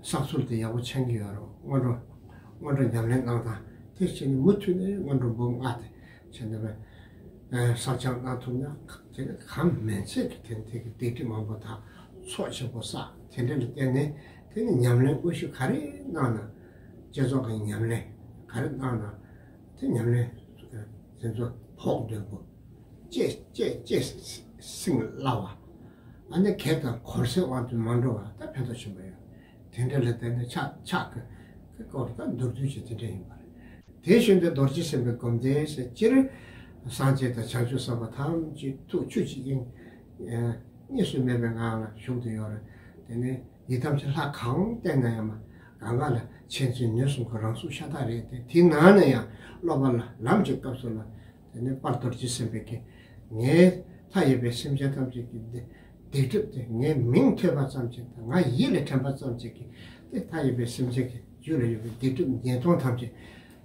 བསག་ཚུལ་དེ་ཡག་པོ་མཁྱེན་གྱི་ཡོད་རེད། སྔོན་འགྲོ་སྔོན་འགྲོ་ཉམས་ལེན་གནང་སྟངས་དེ་བྱས་ནས་མུ་མཐུད་ནས་སྔོན་འགྲོ་འབུམ་ལྔ་དེ་བྱས་ནས་བསགས་སྦྱང་གནང་ཐུབ་ན། དེ་ནི་གང་མིན་ཚད་ཀྱི་དེ་ནི་དེ་གི་སྡིག་སྒྲིབ་མང་པོ་དག་ཚོགས་ཆེན་པོ་བསགས། དེ་འདྲ་ལ་བརྟེན་ནས་དེ་ནི་ཉམས་ལེན་དངོས་གཞི་ག་རེ་གནང་ན། བསྐྱེད་རྫོགས་ཀྱི་ཉམས་ལེན་ག་རེ་གནང་ན། དེ་ཉམས་ལེན་དེ་ཚོ་བོགས་འདོན་པོ། གཅེས་གཅེས་གཅེས་སེམས་སླ་བ། ཨ་ནི་གེགས་དང་འཁོར་སའི་དབང་དུ་མ་འགྲོ་བ་ད་ཕན་ཐོགས་ཆེན་པོ་ཡོད། དེ་འདྲ་ལ་བརྟེན་ནས་ཕྱག་ཕྱག་གི་སྐོར་ད་མདོར་བསྡུས་ཀྱི་དེ་འདྲ་ཡིན་པ་རེད། དེ་བཞིན་དུ་རྡོ་རྗེ་སེམས་དཔའི་སྒོམ་བཟླས་ཟེར། སྤྱིར་སངས་རྒྱས་དང་བྱང་ཆུབ་སེམས་དཔའ་ཐམས་ཅད་ཐུགས་ཆོས་ཀྱི་དབྱིངས་གཉིས་སུ་མེད་པའི་ངང་ལ་བཞུགས་ཏེ་ཡོད་རེད། དེ་ནས་ཡི་དམ་གྱི་ལྷ་གང་བསྟེན་ན་ཡང་མ་གང་ག་ལ་མཁྱེན་བརྩེ་ནུས་གསུམ་གྱི་རང་གཟུགས་ཤ་སྟག་རེད་དེ། དེའི་ནང་ནས་ཡང་སློབ་པ་ལ་ལམ་གྱི་སྐབས་སུ་ལ། དེ་ནས་དཔལ་རྡོ་རྗེ་སེམས་དཔའི་གི་ངའི་མཐའ་ཡས་པའི་སེམས་ཅན་ཐམས་ཅད་ཀྱི་སྡིག་སྒྲིབ་དེ་ངའི་མིང་ཐོས་པ་ཙམ་གྱིས་དང་ང་ཡིད་ལ་དྲན་པ་ཙམ་གྱིས་ཀྱི་དེ་མཐའ་ཡས་པའི་སེམས་ཅན་གྱི་རྒྱུད་ལ་ཡོད་པའི་སྡིག་སྒྲིབ་ཉེས་ལྟུང་ཐམས་ཅད་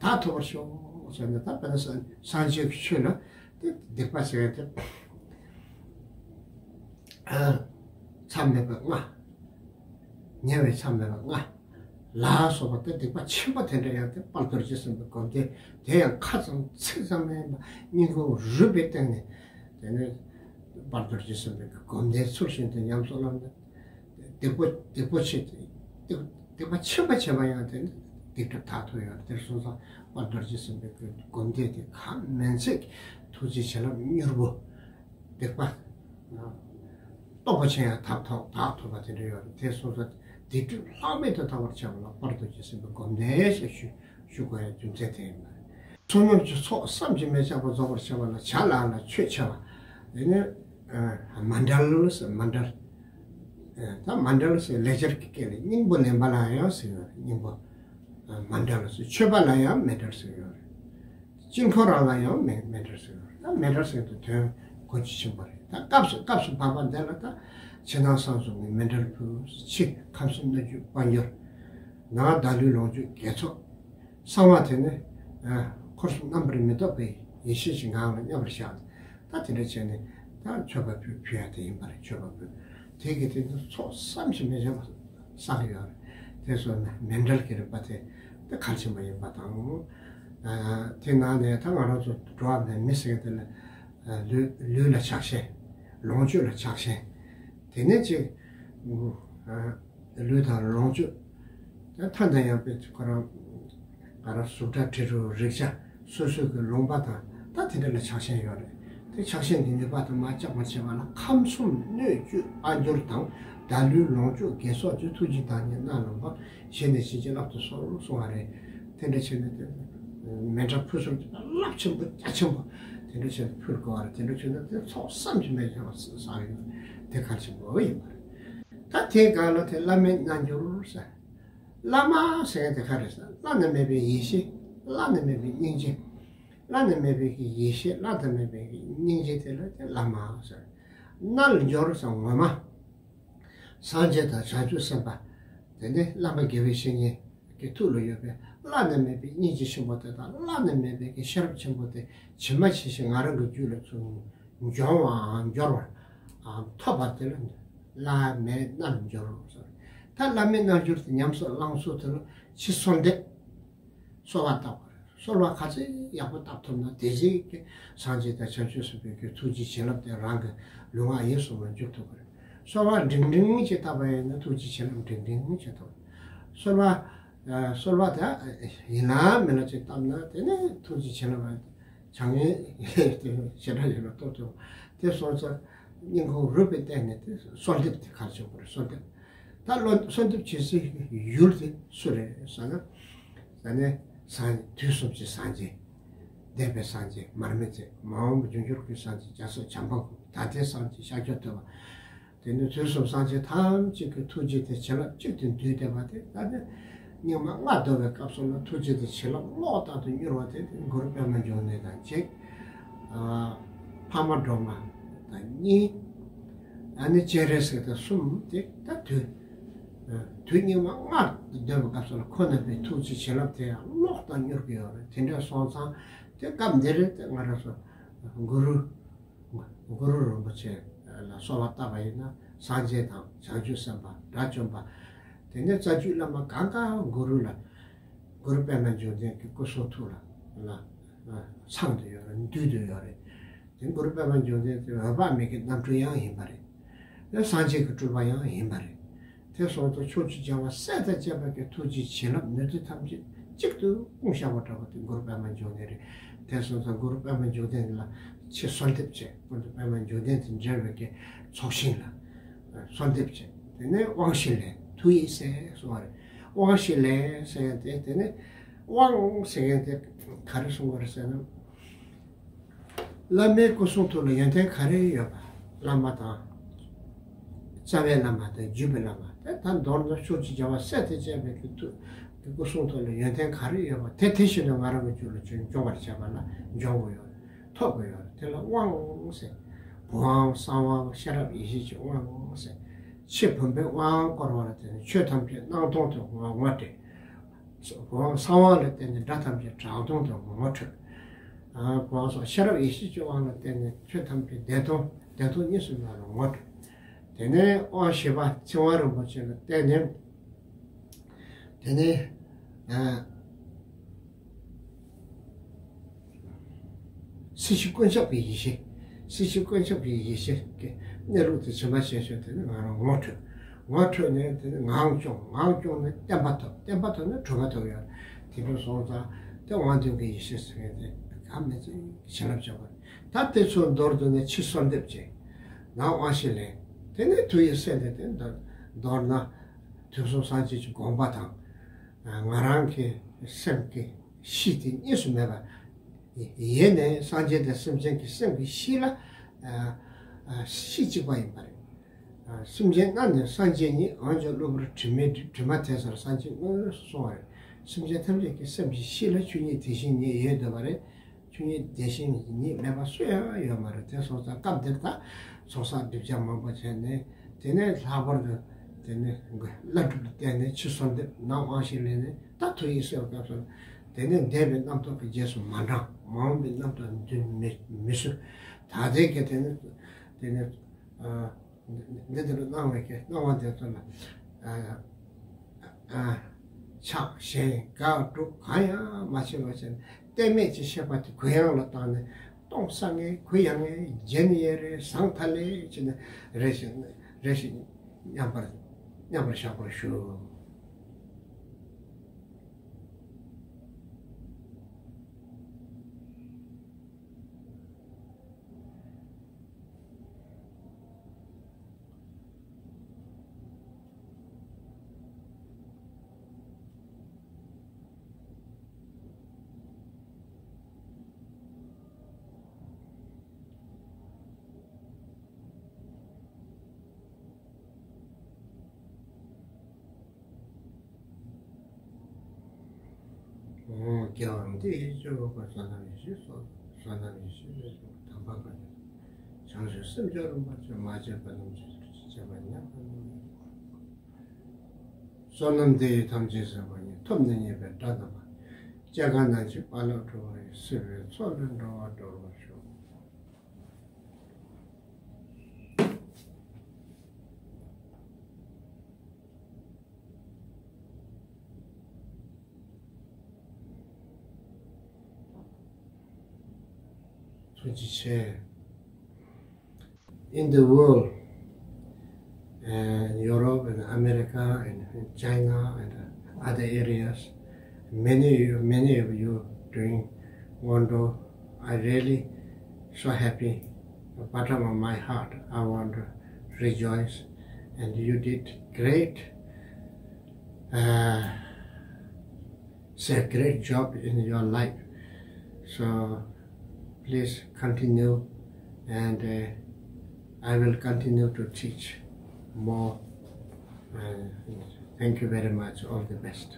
དག་ཐུབ་པར་ཤོག་ཟེར་ནས། ད་དཔེར་ན་སངས་རྒྱས་ཀྱི་ཆོས་ལ་དེ་སྡིག་པ་ཟེར་ཡ་དེ་མཚམས་མེད་པ་ལྔ། ཉེ་བའི་མཚམས་མེད་པ་ལྔ། ལ་སོགས་པ་དེ་སྡིག་པ་ཆེན་པོ་དེ་འདྲ་ཡང་དེ་དཔལ་རྡོ་རྗེ་སེམས་དཔའི་སྒོམ་བཟླས་དེ་ཡང་ཁ་ཙམ་ཚིག་ཙམ་མེད་པ་སྙིང་ཁུང་རུས་པའི་གཏིང་ནས། དེ་ནས་དཔལ་རྡོ་རྗེ་སེམས་དཔའི་སྒོམ་བཟླས་ཚུལ་བཞིན་དུ་ཉམས་སུ་བླངས་ནས། སྡིག་པ་སྡིག་པ་ཆེ་སྡིག་སྡིག་པ་ཆེན་པོ་བྱས་པ་ཡང་དེ་ནི་སྡིག་སྒྲིབ་དག་ཐུབ་ཡོད་རེད། དེར་སོང་ཙང་དཔལ་རྡོ་རྗེ་སེམས་དཔའི་སྒོམ་བཟླས་དེ་གང་མིན་ཚད་ཐུགས་རྗེ་བྱིན་རླབས་མྱུར་པོ། སྡིག་པ་སྟོབས་པོ་ཆེ་ཡང་དག་ཐོབ་དག་ཐུབ་པ་དེ་འདྲ་ཡོད་རེད། དེ་སོང་ཙང་སྡིག་སྒྲིབ་ལྷག་མེད་དུ་དག་པར་བྱ་བ་ལ་དཔལ་རྡོ་རྗེ་སེམས་དཔའི་སྒོམ་བཟླས་ཞེས་ཞུ་ཞུ་དགོས་ཡ་རྒྱུ་མཚན་དེ་ཡིན་པ་རེད། བསོད་ནམས་ཀྱི་ཚོགས་བསམ་གྱིས་མི་ཁྱབ་པ་རྫོགས་པར་བྱ་བ་ལ་བྱ་ལ་ལ་མཆོད་བྱ་བ། དེ་ནི་མཎྜལ་ཟེར། མཎྜལ། ད་མཎྜལ་ཟེར་ལེགས་སྦྱར་གྱི་སྐད་ལ་སྙིང་པོ་ལེན་པ་ལ་ཡང་ཟེར་ཡོད་རེད། སྙིང་པོ། མཎྜལ་ཟེར། མཆོད་པ་ལ་ཡང་མཎྜལ་ཟེར་ཡོད་རེད། དཀྱིལ་འཁོར་རང་ལ་ཡང་མཎྜལ་ཟེར་ཡོད་རེད། ད་མཎྜལ་ཟེར་དུས་དོན་གོ་རྒྱུ་ཆེན་པོ་རེད། ད་སྐབས་སུ་སྐབས་སུ་བབ་པ་འདི་ལ་ད་ཕྱི་ནང་གསང་གསུམ་གྱི་མཎྜལ་ཕུལ། ཕྱི་ཁམས་གསུམ་སྣོད་བཅུད་དཔལ་འབྱོར། ནང་བདག་ལུས་ལོངས་སྤྱོད་དགེ་ཚོགས། གསང་བ་དེ་ནི་འཁོར་གསུམ་རྣམ་པར་མི་རྟོག་པའི་ཡེ་ཤེས་ཀྱི་ངང་ལ་མཉམ་པར་བཞག། ད་དེ་འདྲ་བྱས་ནས་ད་མཆོད་པ་ཕུལ་ཕུལ་ཡ་དེ་ཡིན་པ་རེད། མཆོད་པ་ཕུལ། དེ་གི་དེ་ཚོགས་བསམ་གྱིས་མི་ཁྱབ་པ་བསགས་ཡོད་རེད། དེ་སོགས་ནི་མཎྜལ་གྱི་རིམ་པ་དེ་ད་གལ་ཆེན་པོ་ཡིན་པ་དང་། དེ་ནང་ནས་ད་ང་རང་ཚོ་འགྲོ་བ་མི་མི་ཟེར་དེ་ལ་ལུས་ལུས་ལ་ཆགས་ཞེན། ལོངས་སྤྱོད་ལ་ཆགས་ཞེན། དེ་ནས་ཅིག་ལུས་དང་ལོངས་སྤྱོད། ད་ཐ་ན་ཡང་དཔེ་ཁོ་རང་ང་རང་གཟུགས་སྒྲ་དྲི་རོ་རེག་བྱ་སོ་སོའི་གི་ལུང་པ་དང་ད་དེ་འདྲ་ལ་ཆགས་ཞེན་ཡོད་རེད། དེ་ཆགས་ཞེན་གྱི་ནུས་པ་དང་མར་བཅག་པར་བྱེད་པ་ལ་ཁམས་གསུམ་སྣོད་བཅུད་དཔལ་འབྱོར་དང་བདག་ལུས་ལོངས་སྤྱོད་དགེ་ཚོགས་ཀྱི་ཐུགས་རྗེ་བདག་ཉིད་རྣམས་ལ་བཞེས་ནས་བྱིན་གྱིས་བརླབ་ཏུ་གསོལ་གསུང་བ་རེད། དེ་འདྲ་བྱས་ནས་དེ་མཎྜལ་ཕུལ་སོང་དེ་རླབས་ཆེན་པོ་རྒྱ་ཆེན་པོ་དེ་འདྲ་བྱས་ནས་ཕུལ་དགོས་བ་རེད། དེ་འདྲ་བྱས་ན་དེ་ཚོགས་བསམ་གྱིས་མི་ཁྱབ་པ་བསགས་ཡོད། དེ་གལ་ཆེན་པོ་ཡིན་པ་རེད། ད་དེའི་སྒང་ལ་དེ་བླ་མའི་རྣལ་འབྱོར་ཟེར། བླ་མ་ཟེར་མཁན་དེ་ག་རེ་ཟེར། བླ་ན་མེད་པའི་ཡེ་ཤེས། བླ་ན་མེད་པའི་སྙིང་རྗེ། བླ་ན་མེད་པའི་གི་ཡེ་ཤེས། བླ་ན་མེད་པའི་གི་སྙིང་རྗེ་དེ་ལ་དེ་བླ་མ་ཟེར། རྣལ་འབྱོར་ཟེར་ངོ་མ། སངས་རྒྱས་དང་བྱང་ཆུབ་སེམས་དཔའ། དེ་ནི་བླ་མ་དགེ་བའི་བཤེས་གཉེན་གྱི་ཐུགས་ལ་ཡོད་པའི་བླ་ན་མེད་པའི་སྙིང་རྗེ་ཆེན་པོ་དེ་དང་བླ་ན་མེད་པའི་གི་ཤེས་རབ་ཆེན་པོ་དེ་ཇི་མ་ཇི་བཞིན་ང་རང་གི་རྒྱུད་ལ་ཚུར་འབྱོངས་པའམ་འབྱོར་བའམ་ཐོབ་པ་དེ་ལ་བླ་མའི་རྣལ་འབྱོར་ཟེར། ད་བླ་མའི་རྣལ་འབྱོར་དེ་ཉམས་སུ་བླང་ཚུལ་དེ་ལ་ཕྱི་གསོལ་འདེབས། གསོལ་བ་བཏབ་པ་རེད། གསོལ་བ་ག་ཚོད་ཡག་པོ་བཏབ་ཐུབ་ན་དེ་བཞིན་གྱི་སངས་རྒྱས་དང་བྱང་ཆུབ་སེམས་དཔའི་གི་ཐུགས་རྗེ་བྱིན་རླབས་དེ་རང་གི་ལུས་ངག་ཡིད་གསུམ་ལ་འཇུག་ཐུབ་པ་རེད། གསོལ་བ་འབྲིང་འབྲིང་ཅིག་བཏབ་པ་ཡིན་ན་ཐུགས་རྗེ་བྱིན་རླབས་འབྲིང་འབྲིང་ཅིག་ཐོབ། གསོལ་བ། གསོལ་བ་དེ་ཡིན་ལ་མིན་ལ་ཅིག་བཏབ་ན་དེ་ནས་ཐུགས་རྗེ་བྱིན་རླབས་བྱང་ངེས་ཞེ་དྲག་ཡོད་ན་ཏོག་ཏོག་དེ་སོང་ཙང་སྙིང་ཁུང་རུས་པའི་གཏིང་ནས་དེ་གསོལ་འདེབས་དེ་གལ་ཆེན་པོ་རེད། གསོལ་འདེབས། ད་བློ་གསོལ་འདེབས་བྱེད་སའི་ཡུལ་དེ་སུ་རེད་ཟེར་ན། ད་ནི་སངས་དུས་གསུམ་གྱི་སངས་རྒྱས། འདས་པའི་སངས་རྒྱས། མར་མེ་མཛད། མ་འོངས་པའི་འབྱུང་འགྱུར་གྱི་སངས་རྒྱས། རྒྱ་ཚ་བྱམས་པ་ཀུན། ད་ལྟའི་སངས་རྒྱས་ཤཱཀྱ་ཐུབ་པ། དེ་ནི་དུས་གསུམ་སངས་རྒྱས་ཐམས་ཅད་ཀྱི་ཐུགས་རྗེ་དེ་བྱིན་རླབས་གཅིག་ཏུ་འདུས་བསྡད་པ་དེ། ད་ནི་སྙིགས་མ་ལྔ་བདོ་བའི་སྐབས་སུ་ལ་ཐུགས་རྗེ་དེ་བྱིན་རླབས་གློག་ལྟར་དུ་མྱུར་བ་དེ་གུ་རུ་པདྨ་འབྱུང་གནས་དང་གཅིག་ཕ་མ་སྒྲོལ་མ་དང་གཉིས། ཨ་ནི་སྤྱན་རས་གཟིགས་དང་གསུམ་དེ་ད་དུས། དུས་སྙིགས་མ་ལྔ་བདོ་བའི་སྐབས་སུ་ལ་ཁོ་རྣམ་པའི་ཐུགས་རྗེ་བྱིན་རླབས་དེ་ཡང་གློག་ལྟར་མྱུར་གྱི་ཡོད་རེད། དེ་འདྲ་སོང་ཙང་དེ་སྐབས་འདིར་དེ་ང་རང་ཚོ་གུ་རུ། གུ་རུ་རིན་པོ་ཆེ་ལ་གསོལ་བ་བཏབ་པ་ཡིན་ན་སངས་རྒྱས་དང་བྱང་ཆུབ་སེམས་དཔའ་དགྲ་བཅོམ་པ། དེ་ནས་རྩ་བརྒྱུད་བླ་མ་གང་ག་གུ་རུ་ལ། གུ་རུ་པདྨ་འབྱུང་ལྡན་གྱི་སྐུ་གསུང་ཐུགས་ལ་ལ་ཚང་དུ་ཡོད་རེད། འདུས་དུ་ཡོད་རེད། དེ་གུ་རུ་པདྨ་འབྱུང་ལྡན་དེ་འོད་དཔག་མེད་ཀྱི་རྣམ་སྤྲུལ་ཡང་ཡིན་པ་རེད། དེ་སངས་རྒྱས་ཀྱི་སྤྲུལ་པ་ཡང་ཡིན་པ་རེད། དེ་སོང་ཙང་ཕྱོགས་བཅུའི་རྒྱལ་བ་སྲས་དང་བཅས་པ་གི་ཐུགས་རྗེའི་བྱིན་རླབས་ནུས་མཐུ་ཐམས་ཅད་གཅིག་ཏུ་སྤུངས་བཞག་པ་འདྲ་བོ་དེ་གུ་རུ་པདྨ་འབྱུང་ལྡན་རེད། དེ་སོང་ཙང་གུ་རུ་པདྨ་འབྱུང་ལྡན་ལ་ཕྱི་གསོལ་འདེབས་བྱས། སྐུ་མདུན་པདྨ་འབྱུང་ལྡན་དང་འབྲེལ་བའི་གི་ཚོགས་ཞིང་ལ་གསོལ་འདེབས་བྱས། དེ་ནས་དབང་བཞི་ལེན། ཐུགས་ཡིད་གསལ་གསུང་བ་རེད། དབང་བཞི་ལེན་ཟེར་ཡ་དེ། དེ་ནས་དབང་ཟེར་ཡ་དེ་ག་རེ་གསུང་བ་རེད་ཟེར་ན། བླ་མའི་སྐུ་གསུང་ཐུགས་ལ་ཡོན་ཏན་ག་རེ་ཡོད་པ། བླ་མ་དང་། རྩ་བའི་བླ་མ་དང་བརྒྱུད་པའི་བླ་མ་དེ་ད་མདོར་ན་ཕྱོགས་བཅུའི་རྒྱལ་བ་སྲས་དང་བཅས་པའི་གི་ཐུགས་ཀྱི་སྐུ་གསུང་ཐུགས་ལ་ཡོན་ཏན་ག་རེ་ཡོད་པ་དེ་དེ་བཞིན་དུ་ང་རང་གི་རྒྱུད་ལ་འབྱུང་འབྱུང་བར་བྱེད་པ་ལ་འབྱུང་དགོས་ཡོད་རེད། ཐོབ་དགོས་ཡོད་རེད། དེ་ལ་དབང་ཟེར། བུ་དབང་གསང་དབང་ཤེས་རབ་ཡེ་ཤེས་ཀྱི་དབང་ཟེར། ཕྱི་བུམ་པའི་དབང་བསྐུར་བ་ལ་བརྟེན་ནས་ཆོས་ཐམས་ཅད་སྣང་སྟོང་དུ་ངོ་ངོ་འཕྲོད། བུ་དབང་གསང་དབང་ལ་བརྟེན་ནས་དགྲ་ཐམས་ཅད་དྲག་སྟོང་དུ་ངོ་ངོ་འཕྲོད། ཨ་བུ་དབང་སོགས་ཤེས་རབ་ཡེ་ཤེས་ཀྱི་དབང་ལ་བརྟེན་ནས་ཆོས་ཐམས་ཅད་བདེན་སྟོང་བདེན་སྟོང་གཉིས་སུ་མེད་པར་ངོ་འཕྲོད། དེ་ནས་དབང་བཞི་པ་ཚིག་དབང་རིན་པོ་ཆེ་ལ་བརྟེན་ནས། དེ་ནས་ཨ། སྲིད་ཞི་ཀུན་ཁྱབ་ཀྱི་ཡེ་ཤེས། སྲིད་ཞི་ཀུན་ཁྱབ་ཀྱི་ཡེ་ཤེས་ཀྱི་གནས་ལུགས་དེ་ཕྱི་མ་ཤེས་ཤོས་དེ་ནི་ང་རང་ངོ་འཕྲོད། ངོ་འཕྲོད་ནས་དེ་ནི་ངང་སྐྱོང་། ངང་སྐྱོང་ནས་བརྟན་པ་ཐོབ། བརྟན་པ་ཐོབ་ནས་གྲུབ་པ་ཐོབ་ཡོད། དེ་འདྲ་སོང་ཙང་དེ་དབང་དོན་གྱི་ཡེ་ཤེས་ཟེར་མཁན་དེ་ག་མེད་ཅིག་བྱིན་རླབས་ཆེན་པོ། ད་དེ་ཚོ་མདོར་བསྡུས་ནས་ཕྱི་གསོལ་འདེབས་བྱས། ནང་དབང་ཤེས་ལེན། དེ་ནས་ཐུགས་ཡེ་གསལ་འདེབས་དེ་མདོར་མདོར་ན། དུས་གསུམ་སངས་རྒྱས་ཀྱི་དགོངས་པ་དང་། ང་རང་གི་སེམས་ཀྱི་གཤིས་དེ་གཉིས་སུ་མེད་པ། ཡེ་ནས་སངས་རྒྱས་དང་སེམས་ཅན་གྱི་སེམས་ཀྱི་གཤིས་ལ་གཤིས་གཅིག་པ་ཡིན་པ་རེད། སེམས་ཅན་རྣམས་ནི་སངས་རྒྱས་ཉིད། འོན་ཀྱང་གློ་བུར་དྲི་མའི་དྲི་མ་དེ་ཚོར་སངས་རྒྱས་དངོས་སུ་གསུངས་པ་རེད། སེམས་ཅན་ཐམས་ཅད་ཀྱི་སེམས་ཀྱི་གཤིས་ལ་ཆོས་ཉིད་དེ་བཞིན་ཉིད་ཡོད་བསྡད་པ་རེད། ཆོས་ཉིད་དེ་བཞིན་ཉིད་མེད་པ་སུ་ཡང་ཡོད་མ་རེད། དེ་སོང་ཙང་སྐབས་འདིར་ད་ཚོགས་བསགས་སྒྲིབ་སྦྱང་མང་པོ་བྱས་ནས། དེ་ནས་ལྷག་པར་དུ་དེ་ནས་བླ་སྒྲུབ་ལ་བརྟེན་ནས་ཕྱི་གསོལ་འདེབས། ནང་དབང་ཤེས་ལེན་ནས་ད་ཐུགས་ཡེ་གསལ་བའི་སྐབས་སུ། དེ་ནས་འདས་པའི་རྣམ་རྟོག་གི་རྗེས་སུ་མ་འབྲང་། མ་འོངས་པའི་རྣམ་རྟོག་འདུན་མི་མི་བཟོད། ད་ལྟའི་གི་དེ་ནས་དེ་ནས་འདི་ལྟར་སྣང་བའི་གི་སྣང་བ་དེ་ཚོ་ལ། ཕྱག་ཞེན་དགག་སྒྲུབ་གང་ཡང་མ་བྱས་པ་བྱས་ནས། གཏད་མེད་ཀྱི་ཤེས་པ་དེ་གུ་ཡངས་ལ་བཏང་ནས། སྟོང་སང་ངེ་གུ་ཡངས་ངེ་བརྗེད་ནི་ཡེ་རེ་ཟང་ཐལ་ལེ་བྱས་ནས། རེ་ཞིག་རེ་ཞིག་མཉམ་པར་མཉམ་པར་བཞག་པར་ཞུ། ཀྱང་འདི་ཡི་སྤྱོད་པ་བསོད་ནམས་ཡེ་ཤེས་སོ། བསོད་ནམས་ཡེ་ཤེས་ལས་བྱུང་དམ་པ་དཀའ་ཐུབ། བྱང་ཆུབ་སེམས་མཆོག་རིན་པོ་ཆེ། མ་སྐྱེས་པ་རྣམས་ཀྱི་ཚུལ་གྱིས་སྐྱེས་པ་ཉམས་པ་རྣམས། བསོད་ནམས་འདི་ཡིས་ཐམས་ཅད་གཟིགས་པ་ཉིད། ཐོབ་ནས་ཉེས་པའི་དགྲ་རྣམས་ཕམ། སྐྱེ་རྒ་ན་འཆིའི་རྦ་རླབས་འཁྲུགས་པ་ཡི། སྲིད་པའི་མཚོ་ལས་འགྲོ་བ་སྒྲོལ་བར་ཤོག། ཐུགས་རྗེ་ཆེ། In the world, uh, Europe and America and China and other areas, many, many of you doing wonder. I really so happy. The bottom of my heart, I want to rejoice. And you did great, uh, it's a great job in your life. So please continue, and, uh, I will continue to teach more. Uh, thank you very much. All the best.